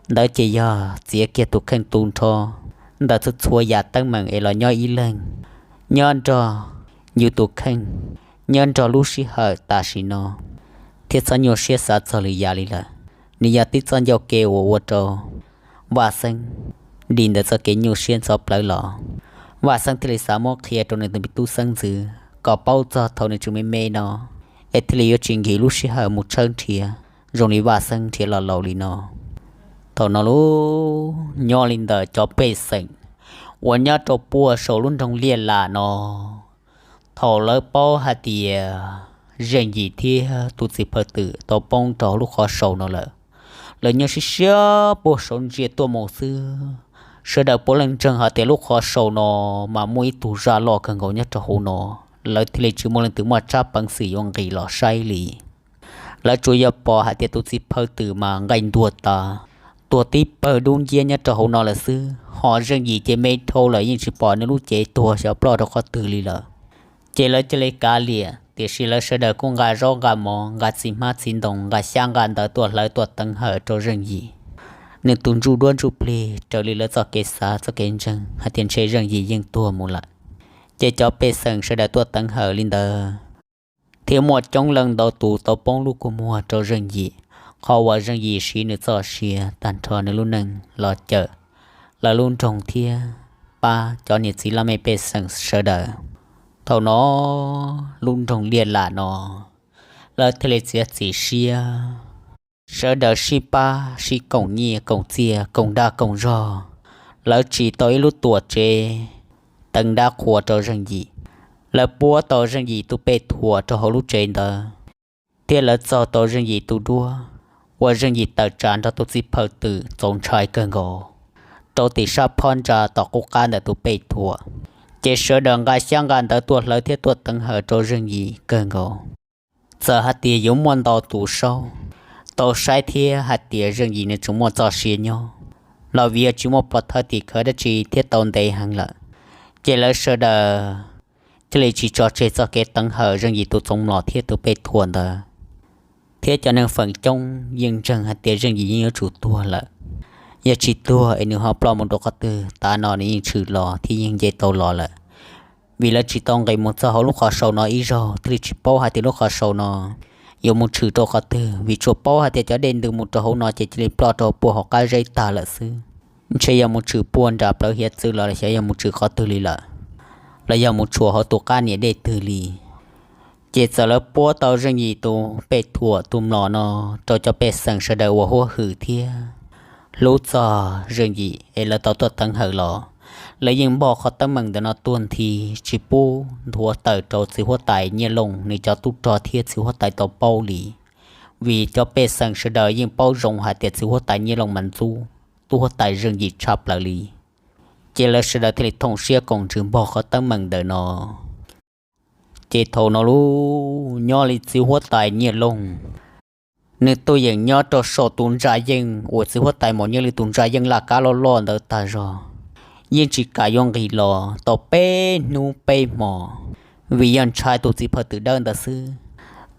Ntawd ces yog txiav kiag tus kheej tu nrho ntawm txhua txhua yam teeb meem es los nyob ib leeg, nyob nrog yus tus kheej, nyob nrog lub sij hawm tam sim no, thiab txhob nyuaj siab xav txog lwm yam li lawm. Nws yog tib txoj ncauj ke uas ua rau Vaj Xeeb dim ntawm txoj kev nyuaj siab ntxhov plawv los. Vaj Xeeb thiaj li xav muab qhia rau nws tus me tub xeeb ntxwv kom paub txog thaum nws tseem me me no, es thiaj li yuav tsis nkim lub sij hawm mus tshawb nrhiav zoo li Vaj Xeeb nrhiav los laus li no. Thaum no lub nyob li ntawm cov pej xeem uas nyob rau puag saum lub nroog Liaj Lam no, Thaum lawv paub hais tias Zeej Yim thiab tus txiv phaw twm tau poob rau lub qhov sau no lawm, lawv nyob siab siab puag saum ntsia tuaj mus xwb. Sawv daws puav leej ntseeg hais tias lub qhov sau no mas muaj ib tug zaj loj kawg nkaus nyob rau hauv no, lawv thiaj li tsis muaj leej twg muaj tsab peev xwm yuav nqis los saib li. Lawv tsuas yog pom hais tias tus txiv phaw twm mas nqaij ntuag tas, tuag tib pawg dub nciab nyob rau hauv no lawm xwb, ho Zeej Yim ces me dhau lawm yeej tsis pom nws lub cev tuag xyov ploj rau qhov twg li lawm. Ces lawv cia li kav liam, tiam sis lawv sawv daws kuj nqa zaub nqa mov, nqa txiv hmab txiv ntoo, nqa xyab nqa ntawv tuaj hlawv tuaj teev hawm rau Zeej Yim. Nws tus ntsuj duab ntsuj plig raws li lawv txoj kev xav txoj kev ntseeg hais tias ntshe Zeej Yim yeej tuag mus lawm. Ces cov pej xeem sawv daws tuaj teev hawm li ntawd thiab muaj coob leej ntau tus tau poob lub kua muag rau Zeej Yim, qhov uas Zeej Yim siv nws txoj sia tag nrho nws lub neej los cawm lawv lub nroog thiab pab cov niam txiv laj mej pej xeem sawv daws. Thaum no lub nroog Liaj Lam no lawv thiaj li txiav txim siab, sawv daws sib pab sib koom nyiaj koom txiaj koom dag koom zog, lawv tsim tau ib lub tuam tsev teev dab qhuas rau Zeej Yim. Lawv puab tau Zeej Yim tus pej thuam rau hauv lub tsev ntawd, thiab lawv txog tau Zeej Yim tus duab uas Zeej Yim tawm tsam nrog tus txiv phaw twm txaus ntshai kawg nkaus rau tim sab phab ntsa tom qub qab ntawm tus pej thuam. Ces sawv daws nqa xyab nqa ntawv tuaj hlawv thiab tuaj teev hawm rau Zeej Yim kawg nkaus. Txawm hais tias yuav muaj ntau tus saub tau saib thiab hais tias Zeej Yim nws tseem muaj txoj sia nyob los vim yog tsis muaj pov thawj tim khawv dab tsi thiab tau ntev heev lawm, ces lawv sawv daws thiaj li tsis tso tseg txoj kev teev hawm Zeej Yim tus txoov mlom thiab tus pej thuam ntawd. Thiab cov neeg feem coob yeej ntseeg hais tias Zeej Yim yeej yuav tsum tuag lawm, yog tsis tuag es nws ho ploj mus rau qhov twg, tav no nws yeej tshwm los thiab yeej nce tau los lawm. Vim lawv tsis tau nqis mus txog hauv lub qhov sau no ib zaug thiaj li tsis paub hais tias lub qhov sau no yuav mus tshwm rau qhov twg, vim tsuas paub hais tias cov dej ntws mus rau hauv no ces cia li ploj rau puag hauv qab zeb tag lawm xwb. Ntshe yog mus tshwm puag nram plawv hiav txwv los xyov yog mus tshwm qhov twg li lawm, los yog mus tshuam hauv tus qab niam dej twg li. Ces txawm lawv puab tau Zeej Yim tus pej thuam tus mlom no rau cov pej xeem sawv daws uas huab hwm thiab hlub txog Zeej Yim es lawv tau tuaj teev hawm los, lawv yeej npog qhov teeb meem ntawm no tuag nthi tsis pub nthuav tawm rau txiv huab tais Nyiaj Looj nws cov tub rog thiab txiv huab tais tau paub li. Vim cov pej xeem sawv daws yeej paub zoo hais tias txiv huab tais Nyiaj Looj mas ntxub tub huab tais Zeej Yim tshaj plaws li. Ces lawv sawv daws thiaj li thooj siab koom ntsws npog qhov teeb meem ntawm no. Ces thaum no lub nyob li txiv huab tais Nyiaj Looj, nws tuaj yeem nyob rau saum tus ntsa yeej uas txiv huab tais Maum Nyiaj Lwm tus ntsa yeej laj kab loj loj ntawd tag zog, yeej tsis kam yuav nqis los tau peb hnub peb hmo, vim yog ntshai tus txiv phaw twm dawb ntawd xwb.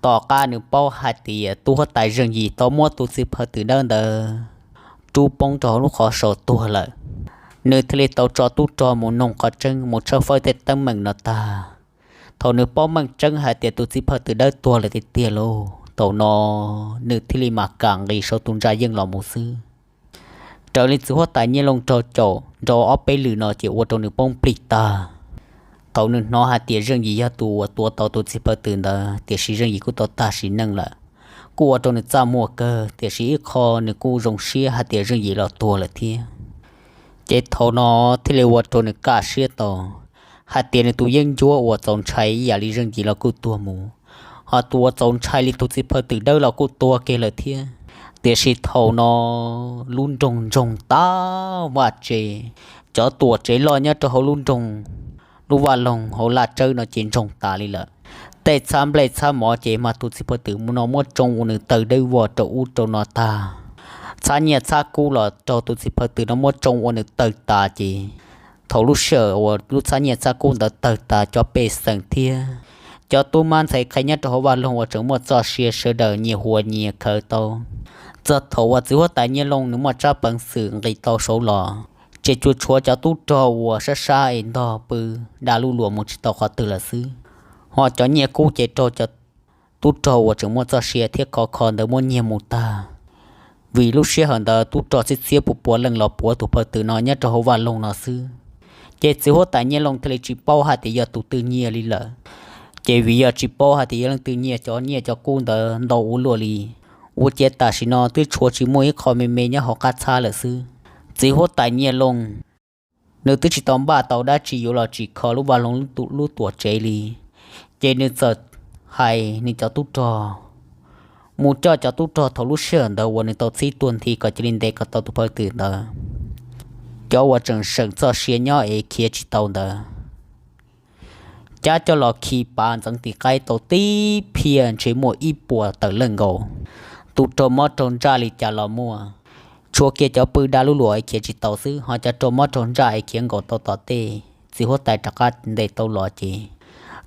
Tom qab nws paub hais tias tub huab tais Zeej Yim tau muab tus txiv phaw twm dawb ntawd rub poob rau hauv lub qhov sau tuag lawm, nws thiaj li tau tso tub rog mus noog qhov tseeb mus tshawb fawb tej teeb meem no tag. Thaum nws paub meej tseeb hais tias tus txiv phaw twm dawb tuag lawm tiag tiag lauj, thaum no nws thiaj li mam kam nqis saum tus ntsa yeej los mus xwb. Raws li txiv huab tais Nyiaj Looj raug caum nrau ob peb lwm no ces ua rau nws poob plig tag. Thaum nws hnov hais tias Zeej Yim yog tus uas tua tau tus txiv phaw twm ntawd, tiam sis Zeej Yim kuj tau tag sim neej lawm, kuj ua rau nws txaj muag kawg, tiam sis ib qho nws kuj zoo siab hais tias Zeej Yim los tuag lawm thiab. Ces thaum no thiaj li ua rau nws kaj siab tau hais tias nws tus yeeb ncuab uas txaus ntshai ib yam li Zeej Yim los kuj tuag mus, ho tus uas txaus ntshai li tus txiv phaw twm dawb los kuj tua kiag lawm thiab. Tiam sis thaum no lub nroog ntsoog tas vaj tse, cov tuam tsev loj nyob rau hauv lub nroog, lub vaj loog hauv laj tsawb no ces ntsoog tas li lawm. Tej txhab nplej txhab mov ces mag tus txiv phaw twm no muab tsoo ua nws tawg dawb vog rau ub rau no tag. Txhab nyiaj txhab kub los raug tus txiv phaw twm no muab tsoo ua nws tawg tas ces thaum lub sij hawm uas lub txhab nyiaj txhab kub ntawd tawg tas, cov pej xeem thiab cov tub mab ntxhais qhe nyob rau hauv vaj loog uas tseem muaj txoj sia sawv daws nyias huas nyias khaws tau. Txog thaum uas txiv huab tais Nyiaj Looj nws muaj tsab peev xwm nqis tau saud los, ces tsuas tshuav cov tub rog uas sab sab es ntog pw daj lub luas mus tsis tau qhov twg lawm xwb. Ho cov nyiaj kub ces raug cov tub rog uas tseem muaj txoj sia thiab khov kho ntawd muab nyiag mus tag. Vim lub sij hawm ntawd tub rog txhiab txhiab puas puas leej los puav tus phaw twm no nyob rau hauv vaj loog no xwb, ces txiv huab tais Nyiaj Looj thiaj li tsis paub hais tias yog tus twg nyiag li lawm. Ces vim yog tsis paub hais tias yog leej twg nyiag cov nyiaj cov kub ntawd ntau ua luaj li, ua ciav tam sim no twb tshuav tsis muaj ib qho me me nyob hauv qab txhab lawm xwb. Txiv huab tais Nyiaj Looj nws twb tsis tau npaj tau dab tsi yuav los tsim kho lub vaj loog lub tuam tsev li. Ces nws txawm hais nws cov tub rog mus coj cov tub rog thaum lub sij hawm ntawd uas nws tau txib tuag nthi kom cia li ntes kom tau tus phawj twm ntawd. Cov uas tseem seem txoj sia nyob es khiav tsis tau ntawd, cab coj los khi pav ntxeev tim qaib tau tib phiaj ntshe muaj ib puas tawm leej nkaus. Tus raug mob raug ntsaj li cas los muaj, tshuav kiag cov pw dab lub luam es khiav tsis tau xwb, ho cov raug mob raug ntsaj es khiav nkaus tau tom tej, txiv huab tais rov qab ntes tau los ces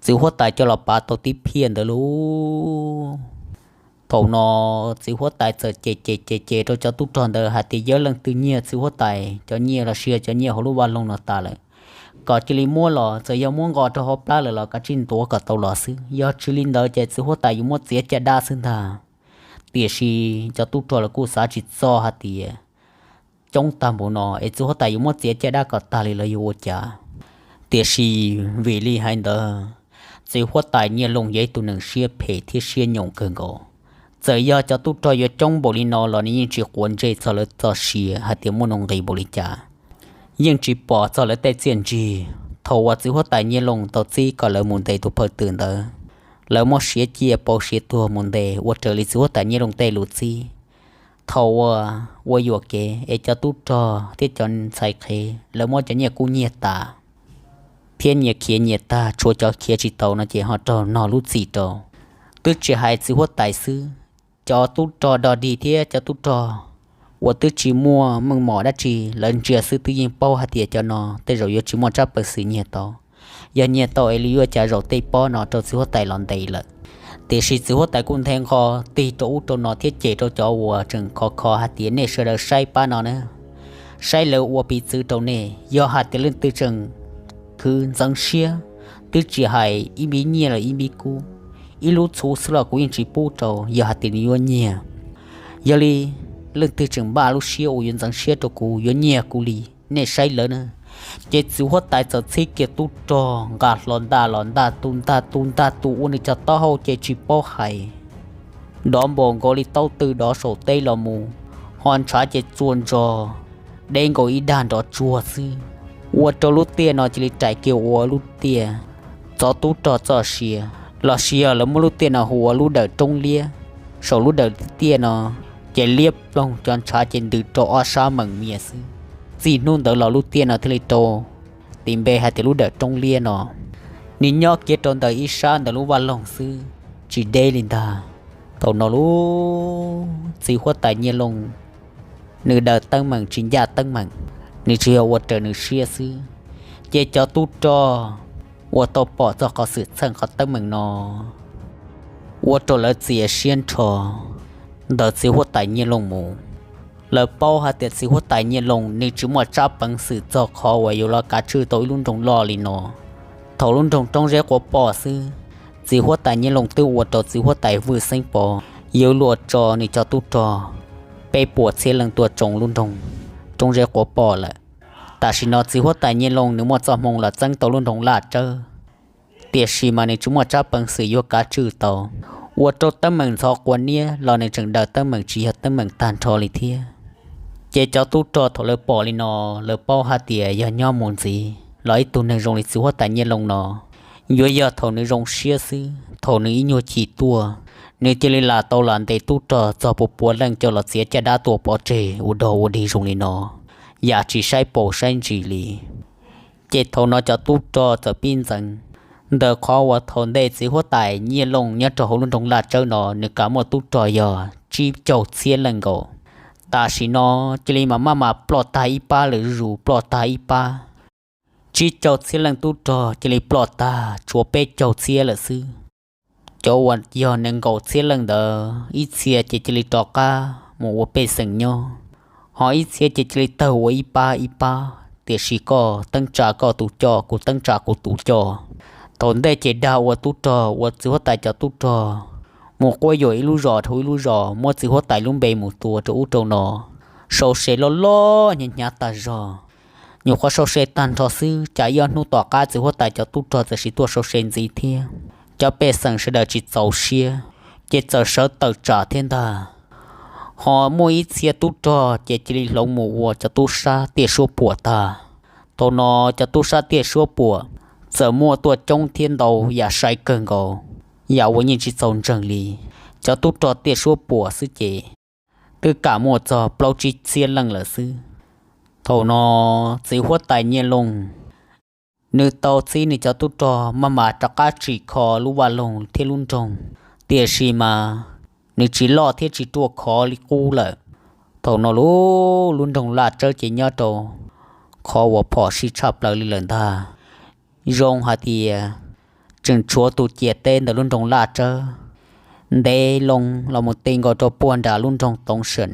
txiv huab tais coj los pav tau tib phiaj ntawd lauj. Thaum no txiv huab tais txawm cem cem cem cem rau cov tub rog ntawd hais tias yog leej twg nyiag txiv huab tais cov nyiaj los sis cov nyiaj hauv lub vaj loog no tas lawm, kom cia li muab los, txawm yog muab nqos rau hauv plab lawm los kav tsij ntuav kom tau los xwb, yog tsis li ntawd ces txiv huab tais yuav muab txiav caj dab xwb ntag. Tiam sis cov tub rog los kuj xav tsis txog hais tias coob tag npaum no es txiv huab tais yuav muab txiav caj dab kom tag li los yuav ua cas. Tiam sis vim li hais ntawd, txiv huab tais Nyiaj Looj yog ib tug neeg siab phem thiab siab nyoos kawg nkaus. Txawm yog cov tub rog yuav coob npaum li no los nws yeej tsis quav ntsej txog lawv txoj sia hais tias muaj nuj nqis npaum li cas, yeej tsis pom txog lawv tej txiaj ntsig. Thaum uas txiv huab tais Nyiaj Looj tau txib kom lawv mus ntes tus phawj twm ntawd, lawv muab siav ciaj pauv siav tuag mus ntes ua raws li txiv huab tais Nyiaj Looj tej lus txib. Thaum uas ua yuam kev es cov tub rog thiab cov ntxhais qhev lawv muab cov nyiaj kub nyiag tas thiab nyias khiav nyias tag, tshuav cov khiav tsis tau no ces ho raug nog lub txim rau. Twb tsis hais txiv huab tais xwb, cov tub rog dog dig thiab cov tub rog uas twb tsis muaj meej mom dab tsi lawv ntsia xwb twb yeej paub hais tias cov no tej zaum yuav tsis muaj tsab peev xwm nyiag tau. Yog nyiag tau es li yuav cas zaum tej pob no rau txiv huab tais los ntes lawm. Tiam sis txiv huab tais kuj nthe nqho tig rau ub rau no thiab cem rau cov uas tseem khov kho hais tias nej sawv daws saib pab no na, saib lawv ua piv txwv rau nej, yog hais tias leej twg tseem khwv ntxeev siab, twb tsis hais ib npib nyiaj los ib npib kub, ib lub txhuv xwb los kuv yeej tsis pub rau yog hais tias nws yuav nyiag. Yog li leej twg tseem npaj lub siab uas yuav ntxeev siab rau kuv yuav nyiag kuv li, nej saib lawv na. Ces txiv huab tais txawm txhib kiag tub rog nqa hlo ntaj los ntaj tu ntaj tu ntaj tu ua nws cov taub hau ces tsis paub hais, dov npaum nkaus li taub tw dov saum teb los mus, ho ntshav ces txuas ntsos deb nkaus ib dag nrov tsuag xwb. Ua rau lub tiaj no cia li rais kiag ua lub tiaj txov tub rog txoj sia, los sis yog lawv muab lub tiaj no hu ua lub dawm roob liab. Saum lub dawm tiaj no ces liab ploog, cov ntshav ces ntws rau ob sab meem mias xwb. Txij hnub ntawd los lub tiaj no thiaj li rau tis npe hais tias lub dawm roob liab no. Nws nyob kiag rau ntawm ib sab ntawm lub vaj loog xwb, tsis deb li ntag. Thaum no lub txiv huab tais Nyiaj Looj, nws daws teeb meem tsis ncaj teeb meem, nws tsuas yog ua raws nws siab xwb. Ces cov tub rog uas tau pom txog qhov xwm txheej qhov teeb meem no ua rau lawv txias siab nrho ntawm txiv huab tais Nyiaj Looj mus. Lawv paub hais tias txiv huab tais Nyiaj Looj nws tsis muaj tsab peev xwm txog qhov uas yuav los kav tswj tau ib lub nroog loj li no. Thaum lub nroog Roob Zeb Quav Poj xwb, txiv huab tais Nyiaj Looj twb ua rau txiv huab tais Vwj Xeeb Pov yuav luag tso nws cov tub rog peb puas txhiab leej tuaj tsoo lub nroog Roob Zeb Quav Poj lawm. Tam sim no txiv huab tais Nyiaj Looj nws muaj txoj hmoo los txeeb tau lub nroog Laj Tsawb, tiam sis mas nws tsis muaj tsab peev xwm yuav kav tswj tau, ua rau teeb meem ntxhov quav niab los nws tseem daws teeb meem tsis yog teeb meem tag nrho li thiab. Ces cov tub rog thaum lawv pom li no, lawv paub hais tias yog nyob mus ntxiv los ib tug neeg zoo li txiv huab tais Nyiaj Looj no yuav yog thaum nws zoo siab xwb, thaum nws ib nyuag chim tuaj, nws cia li lam tau lam ntes tub rog txog puas puas leej coj los txiav caj dab tua pov tseg ua dog ua dig zoo li no, yam tsis saib paus saib ntsis li. Ces thaum no cov tub rog txawm pib ntxeev, ntawm qhov uas thaum ntej txiv huab tais Nyiaj Looj nyob rau hauv lub nroog Laj Tsawb no nws kav muaj tub rog yog tsib caug txhiab leej nkaus, tam sim no cia li mas maj mas ploj tag ib pab lawm, zuj zus ploj tag ib pab. Tsib caug txhiab leej tub rog cia li ploj tag tshuav peb caug txhiab lawm xwb. Cov uas yog nees nkaum txhiab leej ntawd ib txhia ces cia li rov qab mus ua pej xeem nyob, ho ib txhia ces cia li tawg ua ib pab ib pab, tiam sis koj teeb tsa koj tus coj, kuv teeb tsa kuv tus coj. Thaum ntej ces dag ua tub rog, ua txiv huab tais cov tub rog mus quab yuam ib lub zos dhau ib lub zos, muab txiv huab tais lub npe mus tua rau ub rau no, sau se loj loj hnyav hnyav tag zog. Nyuam qhuav sau se tag nrho xwb, cas ib ob hnub tom qab txiv huab tais cov tub rog txawm sis tuaj sau se ntxiv thiab. Cov pej xeem sawv daws tsis txaus siab, ces txawm sawv tawm tsam thiab ntag. Ho muaj ib txhia tub rog ces cia li hloov mus ua cov tub sab tiaj suab puam tag. Thaum no cov tub sab tiaj suab puam txawm muaj tuaj coob thiab ntau yam sai kawg nkaus, yam uas yeej tsis txaus ntseeg li. Cov tub rog tiaj suab puam xwb ces twb kam muaj txog plaub tsib txhiab leej lawm xwb. Thaum no txiv huab tais Nyiaj Looj nws tau txib nws cov tub rog maj mam rov qab tsim kho lub vaj loog thiab lub nroog, tiam sis mas nws tsis loj thiab tsis ruaj khov li qub lawm. Thaum no lub, lub nroog Laj Tsawb ces nyob rau qhov uas phom sij tshaj plaws li lawm ntag. Zoo hais tias tseem tshuav tus ciam teb ntawm lub nroog Laj Tsawb ntev loo los mus ti nkaus rau puag nram lub nroog Toov Seem,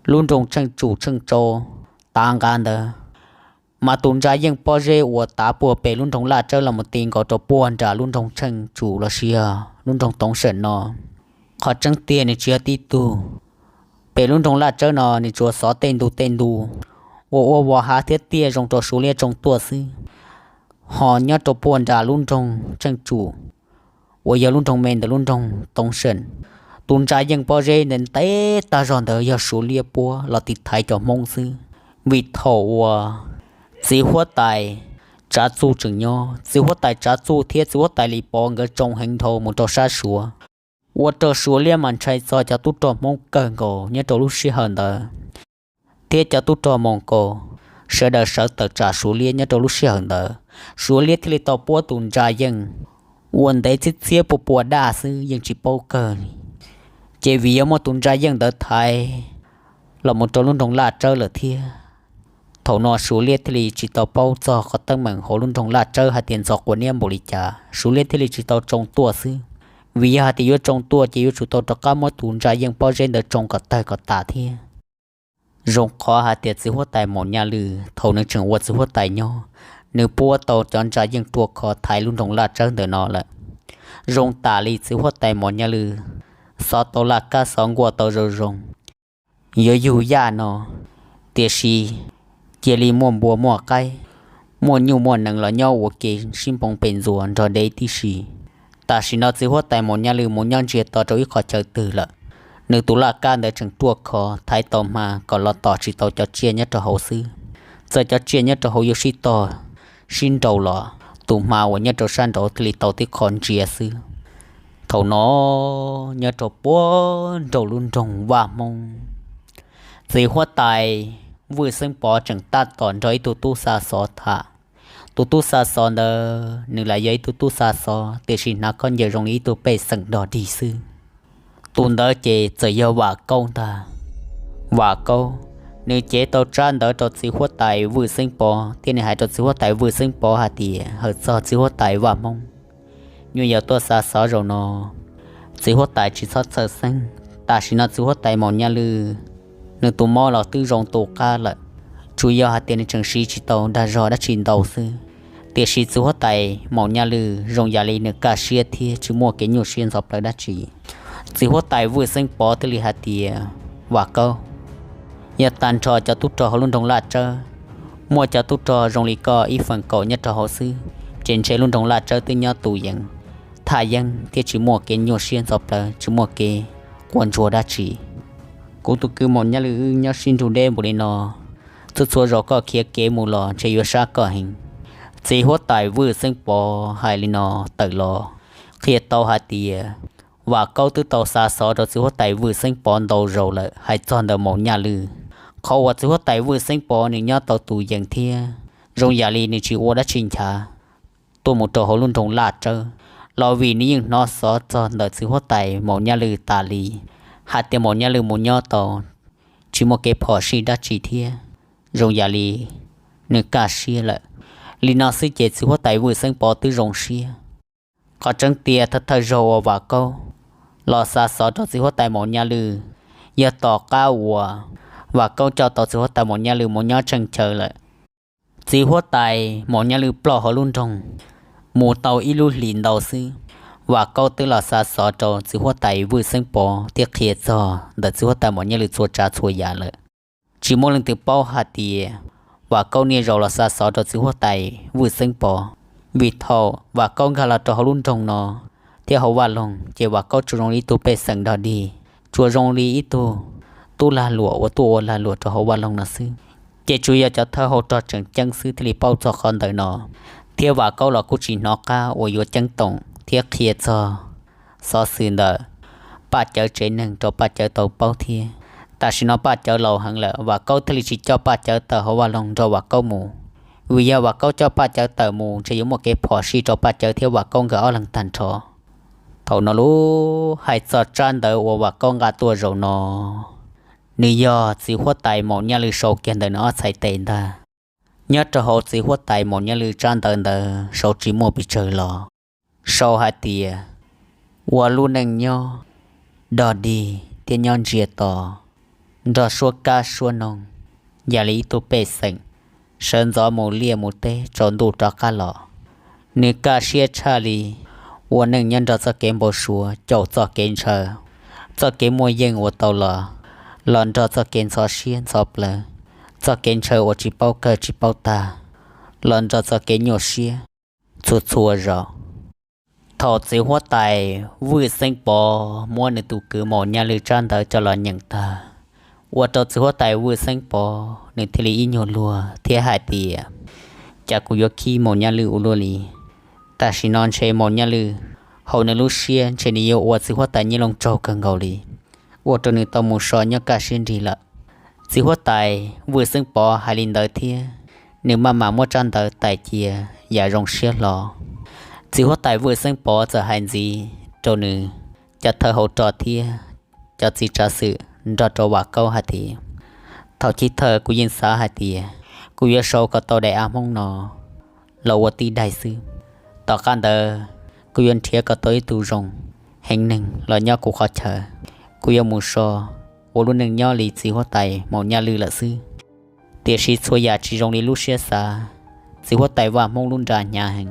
lub nroog Tsheej Tsum Tsheej Tsau tav nqa ntawd. Mas tus ntsa yeej pob zeb uas tav puag pem lub nroog Laj Tsawb los mus ti nkaus rau puag nram lub nroog Tsheej Tsum los sis yog lub nroog Toov Seem no, qhov tseeb tiag nws tsis yog tib tug. Pem lub nroog Laj Tsawb no nws tsuas xov tej ntug tej ntug uas ua vov hav thiab tiaj zoo rau Suav liab tsoo tuaj xwb. Ho nyob rau puag nram lub nroog Tsheej Tsum uas yog lub nroog me ntawm lub nroog Toov Seem, tus ntsa yeej pob zeb ntev tag zog ntawd yog Suav liab puab los tiv thaiv cov Hmoob xwb. Vim thaum uas txiv huab tais Tsav Txuj tseem nyob, txiv huab tais Tsav Txuj thiab txiv huab tais Lis Pov nkawd tsoo heev dhau mus rau sab Suav, ua rau Suav liab mas ntshai txog cov tub rog Hmoob kawg nkaus nyob rau lub sij hawm ntawd, thiab cov tub rog Moos Kaus sawv daws sawv tawm tsam Suav liab nyob rau lub sij hawm ntawd. Suav liab thiaj li tau puab tus ntsa yeej uas ntev txhiab txhiab pua pua daj xwb yeej tsis paub kawg li. Ces vim yog muaj tus ntsa yeej ntawd thaiv los mus rau lub nroog Laj Tsawb lawm thiab, thaum no Suav liab thiaj li tsis tau paub txog qhov teeb meem hauv lub nroog Laj Tsawb hais tias ntxhov quav niab npaum li cas, Suav liab thiaj li tsis tau tsoo tuaj xwb. Vim yog hais tias yuav tsoo tuaj ces yuav tsum tau rov qab muab tus ntsa yeej pob zeb ntawd tsoo kom tawg kom tas thiab. Zoo qhov hais tias txiv huab tais Maum Nyaj Lwj thaum nws tseem ua txiv huab tais nyob, nws puab tau cov ntsa yeej ruaj khov thaiv lub nroog Laj Tsawb ntawm no lawm. Zoo tas li txiv huab tais Maum Nyaj Lwj xov tau laj kab xov nkuaj tau zoo zoo, yuav yug yaj no, tiam sis cia li muaj npua muaj qaib, muaj nyuj muaj nees los nyob ua ke sib npoo pes ntxuas nrog dev tib si. Tam sim no txiv huab tais Maum Nyaj Lwj mus nyob ntsiag to rau ib qhov chaw twg lawm. Nws tus laj kab ntawd tseem ruaj khov thaiv tau hma kom los tom tsis tau cov tsiaj nyob rau hauv xwb. Txawm cov tsiaj nyob rau hauv yuav sib tog sib nraus los tus hma uas nyob rau sab nraud thiaj li tau tib qho ntsia xwb. Thaum no nyob rau puag nraum lub nroog Vaj Hmoob, txiv huab tais Vwj Xeeb Pov tseem tab tom nrog ib tug tub xa xov tham. Tus tub xa xov ntawd nws lam yog ib tug tub xa xov tiam sis hnav khaub ncaws zoo li ib tug pej xeem dog dig xwb. Tus ntawd ces txawm yog Vam Kaub ntag. Vam Kaub, nws cev tau tsab ntawv rau txiv huab tais Vwj Xeeb Pov thiab nws hais rau txiv huab tais Vwj Xeeb Pov hais tias hawm txog txiv huab tais Vaj Hmoob nyuam yaus tuaj xa xov zaum no, txiv huab tais tsis txhob txhawj xeeb. Tam sim no txiv huab tais Maum Nyaj Lwj nws tus mob los twb zoo tu qab lawm, tsuas yog hais tias nws tseem siv tsis tau dag zog dab tsi ntau xwb. Tiam sis txiv huab tais Maum Nyaj Lwj zoo yam li nws kaj siab thiab tsis muaj kev nyuaj siab ntxhov plawv dab tsi. Txiv huab tais Vwj Xeeb Pov thiaj li hais tias, Vam Kaub, yog tag nrho cov tub rog hauv lub nroog Laj Tsawb muaj cov tub rog zoo li koj ib feem kaum nyob rau hauv xwb, ces ntshe lub nroog Laj Tsawb twb nyob tus yees thaj yeeb thiab tsis muaj kev nyuaj siab ntxhov plawv, tsis muaj kev quaj ntsuag dab tsi. Kuv tus kwv Maum Nyaj Lwj wb nyob sib nrug deb npaum li no, txhua txhua zaus koj khiav kev mus los ntshe yuav sab koj heev. Txiv huab tais Vwj Xeeb Pov hais li no tawm los qhia tau hais tias Vam Kaub twb tau xa xov rau txiv huab tais Vwj Xeeb Pov ntau zaus lawm hais txog ntawm Maum Nyaj Lwj. Qhov uas txiv huab tais Vwj Xeeb Pov nws nyob tau tus yees thiab zoo yam li nws tsis ua dab tsi nchav tuaj mus rau hauv lub nroog Laj Tsawb los vim nws yeej hnov xov txog ntawm txiv huab tais Maum Nyaj Lwj tas li, hais tias Maum Nyaj Lwj mus nyob tau tsis muaj kev phom sij dab tsi thiab zoo yam li nws kaj siab lawm. Li no xwb ces txiv huab tais Vwj Xeeb Pov twb zoo siab. Qhov tseeb tias thawj thawj zaug uas Vam Kaub los xa xov rau txiv huab tais Maum Nyaj Lwj yog tom qab uas Vam Kaub coj tau txiv huab tais Maum Nyaj Lwj mus nyob tsheej chaw lawm. Txiv huab tais Maum Nyaj Lwj ploj hauv lub nroog mus tau ib lub hlis ntau xwb, Vam Kaub twb los xa xov rau txiv huab tais Vwj Xeeb Pov thiab qhia txog ntawm txiv huab tais Maum Nyaj Lwj txhua tsav txhua yam lawm. Tsis muaj leej twg paub hais tias Vam Kaub niaj zaus los xa xov rau txiv huab tais Vwj Xeeb Pov, vim thaum Vam Kaub nkag los rau hauv lub nroog no thiab hauv vaj loog ces Vam Kaub tsuas zoo li ib tug pej xeem dog dig, tsuas zoo li ib tug tub lag luam uas tuaj ua lag luam rau hauv vaj loog no xwb. Ces tsuas yog cov thawj hau rog tseem ceeb xwb thiaj li paub txog qhov ntawm no. thiab Vam Kaub los kuj tsis hnov qab uas yuav ceeb toom thiab qhia txog xov xwm ntawm Paj Cawv tsev neeg rau Paj Cawv tau paub thiab. Tam sim no Paj Cawv laus heev lawm, Vam Kaub thiaj li tsis coj Paj Cawv tawm hauv vaj loog nrog Vam Kaub mus, vim yog Vam Kaub coj Paj Cawv tawm mus ntshe yuav muaj kev phom sij rau Paj Cawv thiab Vam Kaub nkawd ob leeg tag nrho. Thaum no lub hais txog tsab ntawv uas Vam Kaub nqa tuaj zaum no, nws yog txiv huab tais Maum Nyaj Lwj sau kiag ntawm nws ob txhais tes ntag. Nyob rau hauv txiv huab tais Maum Nyaj Lwj tsab ntawv ntawd sau tsis muaj pes tsawg los sau hais tias, ua lub neej nyob dog dig thiab nyob ntsia to, nrog suab kab suab noog, yam li ib tug pej xeem sawv ntxov mus liaj mus teb tsaus ntuj rov qab los. Nws kaj siab tshaj li, ua neej nyob nrog txoj kev npau suav, caum txoj kev ntshaw, txoj kev muaj yeej uas tau los, los nrog txoj kev ntxhov siab ntxhov plawv, txoj kev ntshaw uas tsis paub kawg tsis paub tag, los nrog txoj kev nyuaj siab txhua txhua zaus. Thaum txiv huab tais Vwj Xeeb Pov muab nws tus kwv Maum Nyaj Lwj tsab ntawv coj los nyeem tag, ua rau txiv huab tais Vwj Xeeb Pov nws thiaj li ib nyuag luag thiab hais tias, cas kuv yuav khib Maum Nyaj Lwj ua luaj li. Tam sim no ntshe Maum Nyaj Lwj hauv nws lub siab ntshe nws yuav ua txiv huab tais Nyiaj Looj tsaug kawg nkaus li, ua rau nws tau mus so nyob kaj siab nrig lawm. Txiv huab tais Vwj Xeeb Pov hais li ntawd thiab, nws maj mam muab tsab ntawv tais cia yam zoo siab hlo. Txiv huab tais Vwj Xeeb Pov txawm hais ntxiv rau nws cov thawj hauv rog thiab cov txiv tsav xwm nrog rau Vam Kaub hais tias, thaum chiv thawj kuv yeej xav hais tias kuv yuav sau kom tau daim av Hmoob no los ua tib daim xwb. Tom qab ntawd kuv yuav nrhiav kom tau ib tug zoo heev neeg los nyob kuv qhov chaw, kuv yuav mus so ua lub neej nyob li txiv huab tais Maum Nyaj Lwj lawm xwb. Tiam sis txhua yam tsis zoo li lub siab xav. Txiv huab tais Vaj Hmoob lub nra hnyav heev,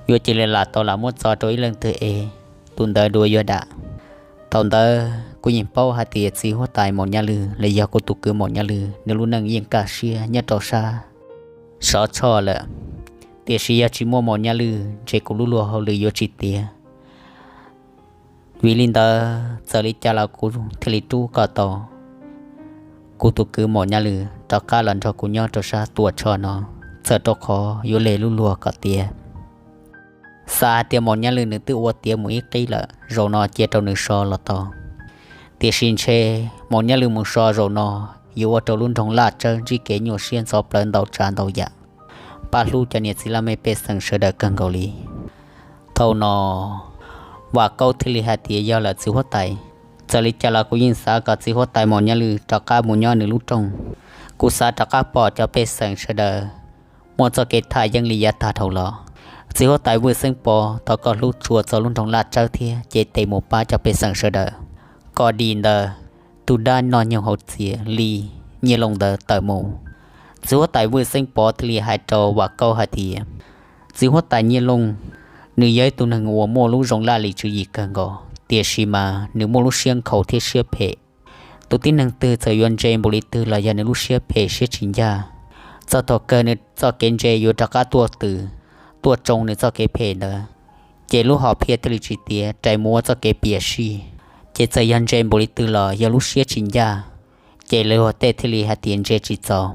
yuav cia li lam tau lam muab txo rau ib leej twg es tus ntawd dua yuav dam. Thaum ntawd kuv yeej paub hais tias txiv huab tais Maum Nyaj Lwj los yog kuv tus kwv Maum Nyaj Lwj nws lub neej yeej kaj siab nyob rau sab Sov Tshoj lawm, tiam sis yog tsis muaj Maum Nyaj Lwj ntshe kuv lub luag hauj lwm yuav tsis tiav. Vim li ntawd txawm li cas los kuv thiaj li rub kom tau kuv tus kwv Maum Nyaj Lwj rov qab los nrog kuv nyob rau sab Tuam Tshoj no, txawm rau qhov yuav le lub luag kom tiav. Xav hais tias Maum Nyaj Lwj nws twb ua tiav mus ib qib lawm, zaum no cia rau nws so los tau. Tiam sis ntshe Maum Nyaj Lwj mus so zaum no yuav ua rau lub nroog Laj Tsawb ntsib kev nyuaj siab ntxhov plawv ntau tsav ntau yam, pab hlub cov niam txiv laj mej pej xeem sawv daws kawg nkaus li. Thaum no Vam Kaub thiaj li hais tias, yog lawm txiv huab tais, txawm li cas los kuv yeej xav kom txiv huab tais Maum Nyaj Lwj rov qab mus nyob nws lub rooj. Kuv xav rov qab pom cov pej xeem sawv daws muaj txoj kev thaj yeeb li yav tag dhau los. Txiv huab tais Vwj Xeeb Pov, thov koj hlub tshua txog lub nroog Laj Tsawb thiab cev tes mus pab cov pej xeem sawv daws kom dim ntawm tus dab noj nyoog haus txias li Nyiaj Looj ntawd tawm mus. Txiv huab tais Vwj Xeeb Pov thiaj li hais rau Vam Kaub hais tias, txiv huab tais Nyiaj Looj, nws yog ib tug neeg uas muaj lub zoo laj lim tswv yim kawg nkaus, tiam sis mas nws muaj lub siab nkhaus thiab siab phem. Tus tib neeg twg txawm yuav ntse npaum li twg los yog nws lub siab phem siab tsis ncaj, txog thaum kawg nws txoj kev ntse yuav rov qab tuaj tws, tuaj tsoo nws txoj kev phem ntawd, ces lub hom phiaj thiaj li tsis tiav, rais mus ua txoj kev piam sij. Ces txawm yog ntse npaum li twg los yog lub siab tsis ncaj, ces luag tej thiaj li hais tias ntse tsis txaus.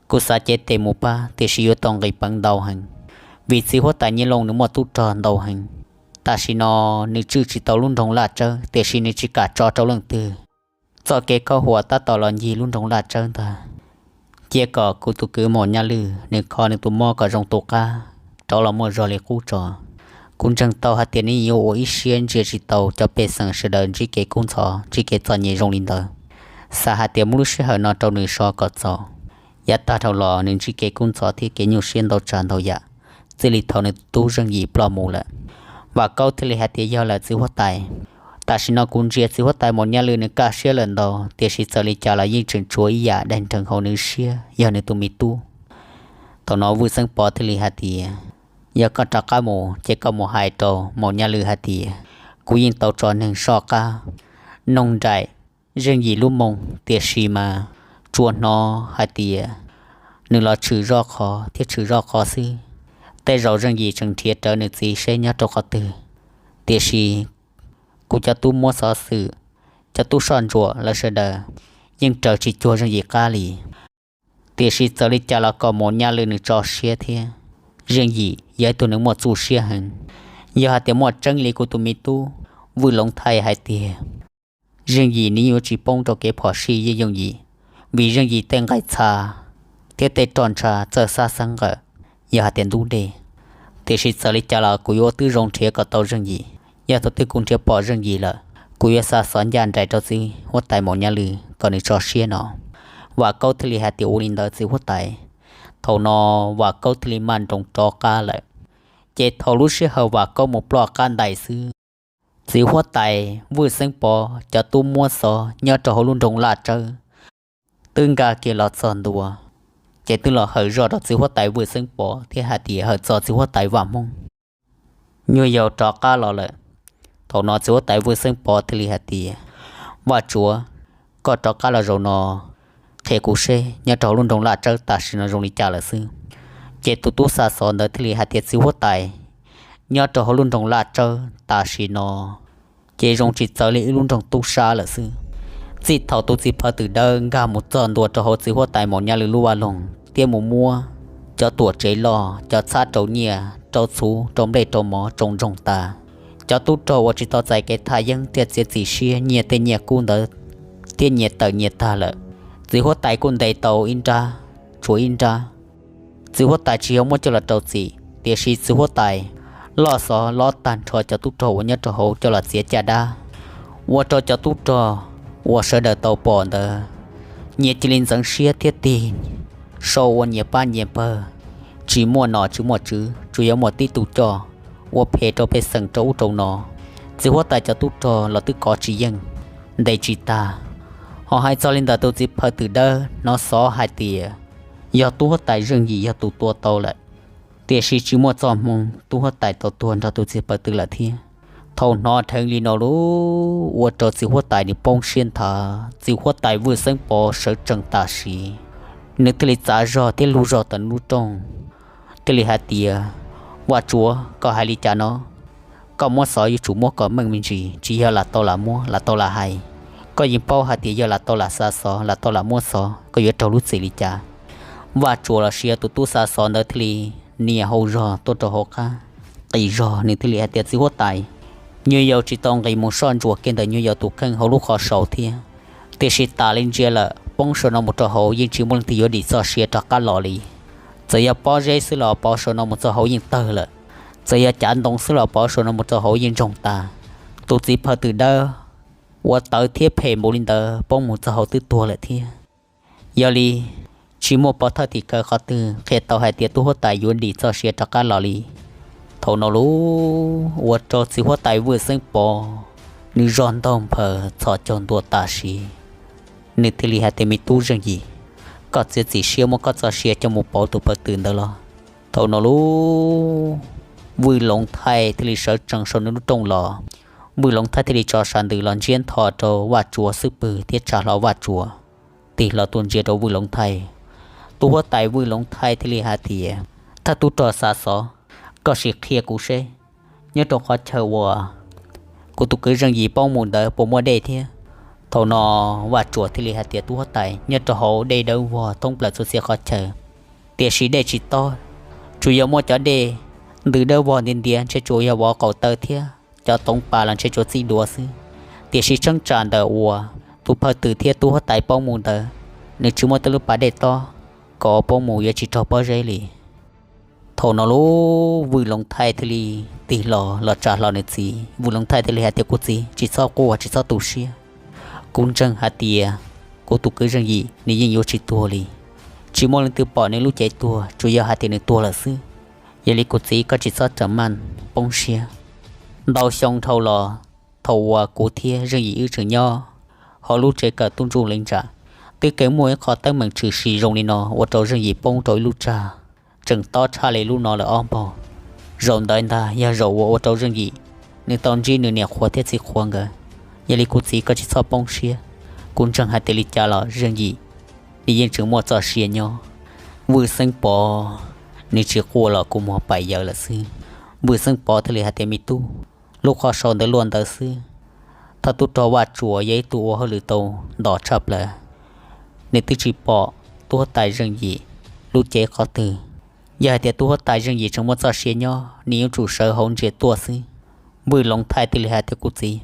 Kuv xav cev tes mus pab, tiam sis yuav tau nqis peev ntau heev, vim txiv huab tais Nyiaj Looj nws muaj tub rog ntau heev. Tam sim no nws tswj tsis tau lub nroog Laj Tsawb, tiam sis nws tsis kam tso rau leej twg. Txoj kev khaub huam tab tom los ncig lub nroog Laj Tsawb ntag. Cia kom kuv tus kwv Maum Nyaj Lwj nws kho nws tus mob kom zoo tus qab rov los muaj zog li qub tso. Kuv ntseeg tau hais tias nws yuav ua ib siab ntsia tsis tau cov pej xeem sawv daws ntsib kev kub ntxhov ntsib kev txom nyem zoo li ntawd. Xav hais tias muab lub sij hawm no rau nws so kom txaus. Yav tag dhau los nws ntsib kev kub ntxhov thiab kev nyuaj siab ntau tsav ntau yam, txij li thaum nws tus tub Zeej Yim ploj mus lawm. Vam Kaub thiaj li hais tias, yog lawm txiv huab tais, tam sim no kuv ntsia txiv huab tais Maum Nyaj Lwj nws kaj siab lawm ntau, tiam sis txawm li cas los yeej tseem tshuav ib yam daig nreeg hauv nws siab yog nws tus me tub. Thaum no Vwj Xeeb Pov thiaj li hais tias, yog koj rov qab mus ces koj mus hais rau Maum Nyaj Lwj hais tias, kuv yeej tau tso neeg soj qab noog nraim Zeej Yim lub moo, tiam sis mas tsuas hnov hais tias nws los tshwm zoj qhov thiab tshwm zoj qhov xwb. Tej zaum Zeej Yim tseem nrhiav rawv nws txiv seb nyob rau qhov twg, tiam sis kuv cov tub muab xov xwm, cov tub soj ntsuam lawv sawv daws yeej raws tsis cuag Zeej Yim qab li. Tiam sis txawm li cas los kom Maum Nyaj Lwj nws tso siab thiab, Zeej Yim yog ib tug neeg muaj txuj siab heev. Yog hais tias muaj tseeb li kuv tus me tub Vwj Loov Thaij hais tias, Zeej Yim nws yuav tsis poob rau kev phom sij yeej yooj yim, vim Zeej Yim tej nqaij txha thiab tej roj ntsha txawj xab xeeb nqawm yog hais tias ntub dej. Tiam sis txawm li cas los kuv yuav ua tib zoo nrhiav kom tau Zeej Yim. Yog thaum twg kuv nrhiav pom Zeej Yim lawm, kuv yuav xa xov ncaj nraim rau txiv huab tais Maum Nyaj Lwm kom nws tso siab no. Vam Kaub thiaj li hais tias ua li ntawd txiv huab tais. Thaum no Vam Kaub thiaj li maj nroos rov qab lawm. Ces thaum lub sij hawm Vam Kaub mus ploj qab ntais xwb, txiv huab tais Vwj Xeeb Pov cov tub muab xov nyob rau hauv lub nroog Laj Tsawb twb nkag kiag los txog ntua, ces twb los hawm zoj rau txiv huab tais Vwj Xeeb Pov thiab hais tias hawm txog txiv huab tais Vam Hmoob, nyuag yaus rov qab los lawm. Thaum no txiv huab tais Vwj Xeeb Pov thiaj li hais tias, Vaj Tsuav, koj rov qab los zaum no, qhia kuv seb nyob rau hauv lub nroog Laj Tsawb tam sim no zoo li cas lawm xwb. Ces tus tub xa xov ntawd thiaj li hais tias txiv huab tais, nyob rau hauv lub nroog Laj Tsawb tam sim no ces zoo tsis txawv li ib lub nroog tub sab lawm xwb. Txij thaum tus txiv phaw twm dawb nkag mus txog ntua rau hauv txiv huab tais Maum Nyaj Lwm lub vaj loog thiab mus muab cov tuam tsev loj, cov txhab rau nyiaj rau txhuv rau nplej rau mov tsoo ntsoog tas, cov tub rog uas tsis tau txais kev thaj yeeb thiaj txiav txim siab nyiag tej nyiaj kub ntawd thiab nyias tawm nyias tag lawm. Txiv huab tais kuj ntes tau ib nrab, tshuav ib nrab txiv huab tais tsis yog muab coj los rau txim, tiam sis txiv huab tais loj xov lob tag nrho cov tub rog uas nyob rau hauv coj los txiav caj dab, ua rau cov tub rog uas sawv daws tau pom ntawd nyias cia li ntxeev siab thiab tig sau ua nyias pab nyias pawg, tsis muaj nom tsis muaj tswv, tsuas yog muaj tib tug coj ua phem rau pej xeem rau ub rau no. Txiv huab tais cov tub rog los twb kov tsis yeej, ntes tsis tag. Ho hais txog li ntawm tus txiv phaw twm dawb hnov xov hais tias yog tub huab tais Zeej Yim yog tus tua tau lawm, tiam sis tsis muaj txoj hmoo tub huab tais tau tuag nrog tus txiv phaw twm lawm thiab. Thaum hnov dheev li no lub ua rau txiv huab tais nws poob siab nthav, txiv huab tais Vwj Xeeb Pov sawv tsees tam sim, nws thiaj li txav zog thiab lug zog tawm nws lub rooj, thiaj li hais tias, Vaj Tsuav, koj hais li cas no? Koj muab xov yuav tsum muab kom meej me ntsis, tsis yog lam tau lam muab lam tau lam hais. Koj yeej paub hais tias yog lam tau lam xa xov lam tau lam muab xov koj yuav raug lub txim li cas. Vaj Tsuav los sis yog tus tub xa xov ntawd thiaj li nias hau zog tuaj rau hauv qab, qis zog nws thiaj li hais tias, Txiv huab tais, nyuag yaus tsis tau nqis mus soj ntsuam kiag ntawm nyuag yaus tus kheej hauv lub qhov saud thiab, tiam sis tas li ntsia lawm poob saum no mus rau hauv yeej tsis muaj leej twg yuav dim txoj sia rov qab los li. Txawm yog pob zeb xwb los pov saum no mus txog hauv yeej tawg lawm, txawm yog cav ntoo xwb los pov saum no mus txog hauv yeej ntsoog tas. Tus txiv phaw twm dawb uas tawv thiab phem npaum li ntawd poob mus txog hauv twb tuag lawm thiab. Yog li, tsis muaj pov thawj tim khawv qhov twg qhia tau hais tias tub huab tais yuav dim txoj sia rov qab los li. Thaum no lub ua rau txiv huab tais Vwj Xeeb Pov nws zog ntaug nphaws txhos caug ntua tam sim, nws thiaj li hais tias, Me tub Zeej Yim, koj txiav txim siab muab koj txoj sia coj mus pauv tus phaw twm ntawd los? Thaum no lub Vwj Loov Thaij thiaj li sawv tsees saum nws lub rooj los. Vwj Loov Thaij thiaj li tso sav ntws los ntsiab ntho rau Vaj Tsuav xub pwg thiab tsa hlo Vaj Tsuav tig hlo tuaj ntsia rau Vwj Loov Thaij. Tub huab tais Vwj Loov Thaij thiaj li hais tias, Thawj tub rog xa xov, koj sim qhia kuv seb nyob rau qhov chaw uas kuv tus kwv Zeej Yim poob mus ntawd puas muaj dej thiab? Thaum no Vaj Tsuav thiaj li hais tias, Tub huab tais, nyob rau hauv dej dawb vog thoob plaws txhua txhia qhov chaw, tiam sis dej tsis tob, tsuas yog muaj cov dej ntws dawb vog ntiav ntiav, ntshe tsuas yog vov qaum taw thiab cov toov pas los ntshe tsuas txij duav xwb. Tiam sis cheeb tsam ntawm uas tus phaw twm thiab tub huab tais poob mus ntawd, nws tsis muaj tej lub pas dej tob kom poob mus yuav tsis raug pob zeb li. Thaum no lub Vwj Loov Thaij thiaj li tig hlo los tsa hlo nws txiv. Vwj Loov Thaij thiaj li hais tias, Kuv txiv, tsis txhob quaj tsis txhob tu siab. Kuv ntseeg hais tias kuv tus kwv Zeej Yim nws yeej yuav tsis tuag li. Tsis muaj leej twg pom nws lub cev tuag, tsuas yog hais tias nws tuag lawm xwb. Yog li kuv txiv, koj tsis txhob ram maj poob siab. Ntau xyoo dhau los, thaum uas kuv thiab Zeej Yim wb tseem nyob hauv lub tsev kawm tub ntsuj leej tsam, twb kheev muaj ib qho teeb meem tshwm sim zoo li no ua rau Zeej Yim poob rau ib lub tsag tseem tob tshaj li lub no lawm ob npaug. Zaum ntawd ntag yog zaum uas ua rau Zeej Yim nws tau ntsib nws niam qhuav thiab txiv qhuav nkawd. Yog li kuv txiv, koj tsis txhob poob siab. Kuv ntseeg hais tias li cas los Zeej Yim nws yeej tseem muaj txoj sia nyob. Vwj Xeeb Pov nws tsis quaj los kua muag paim yawv lawm xwb. Vwj Xeeb Pov thiaj li hais tias, Me tub, lub qhov saud ntawd luaj ntawd xwb. Thawj tub rog Vaj Tsuas yog ib tug ua hauj lwm tau nto tshaj plaws, nws twb tsis pom tub huab tais Zeej Yim lub cev qhov twg. Yog hais tias tub huab tais Zeej Yim tseem muaj txoj sia nyob, nws yuav tsum sawv hauv ntsia tuaj xwb. Vwj Loov Thaij thiaj li hais tias, Kuv txiv,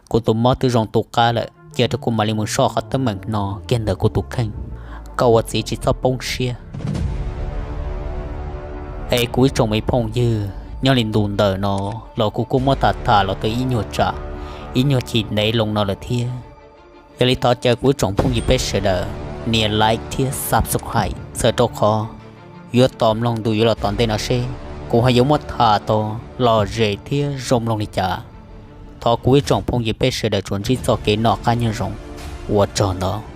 kuv tus mob twb zoo tu qab lawm, cia rau kuv mam li mus soj qhov teeb meem no kiag ntawm kuv tus kheej. Koj ua txiv tsis txhob poob siab. Es kuv ib tsoom me phooj ywg, nyob li ntu ntawm no los kuv kuj muab tham tham los tau ib nyuag tsam, ib nyuag chim ntev loo no lawm thiab. Yog li thov caw kuv ib tsoom phooj ywg peb sawv daws nias like thiab subscribe, txhawm rau qhov yuav tos mloog ntu yuav los tom ntej no seb kuv ho yuav muab tham tau lom zem thiab zoo mloog li cas. Thov kuv ib tsoom phooj ywg peb sawv daws tsuas ntsib txoj kev noj qab nyob zoo. Ua tsaug ntau.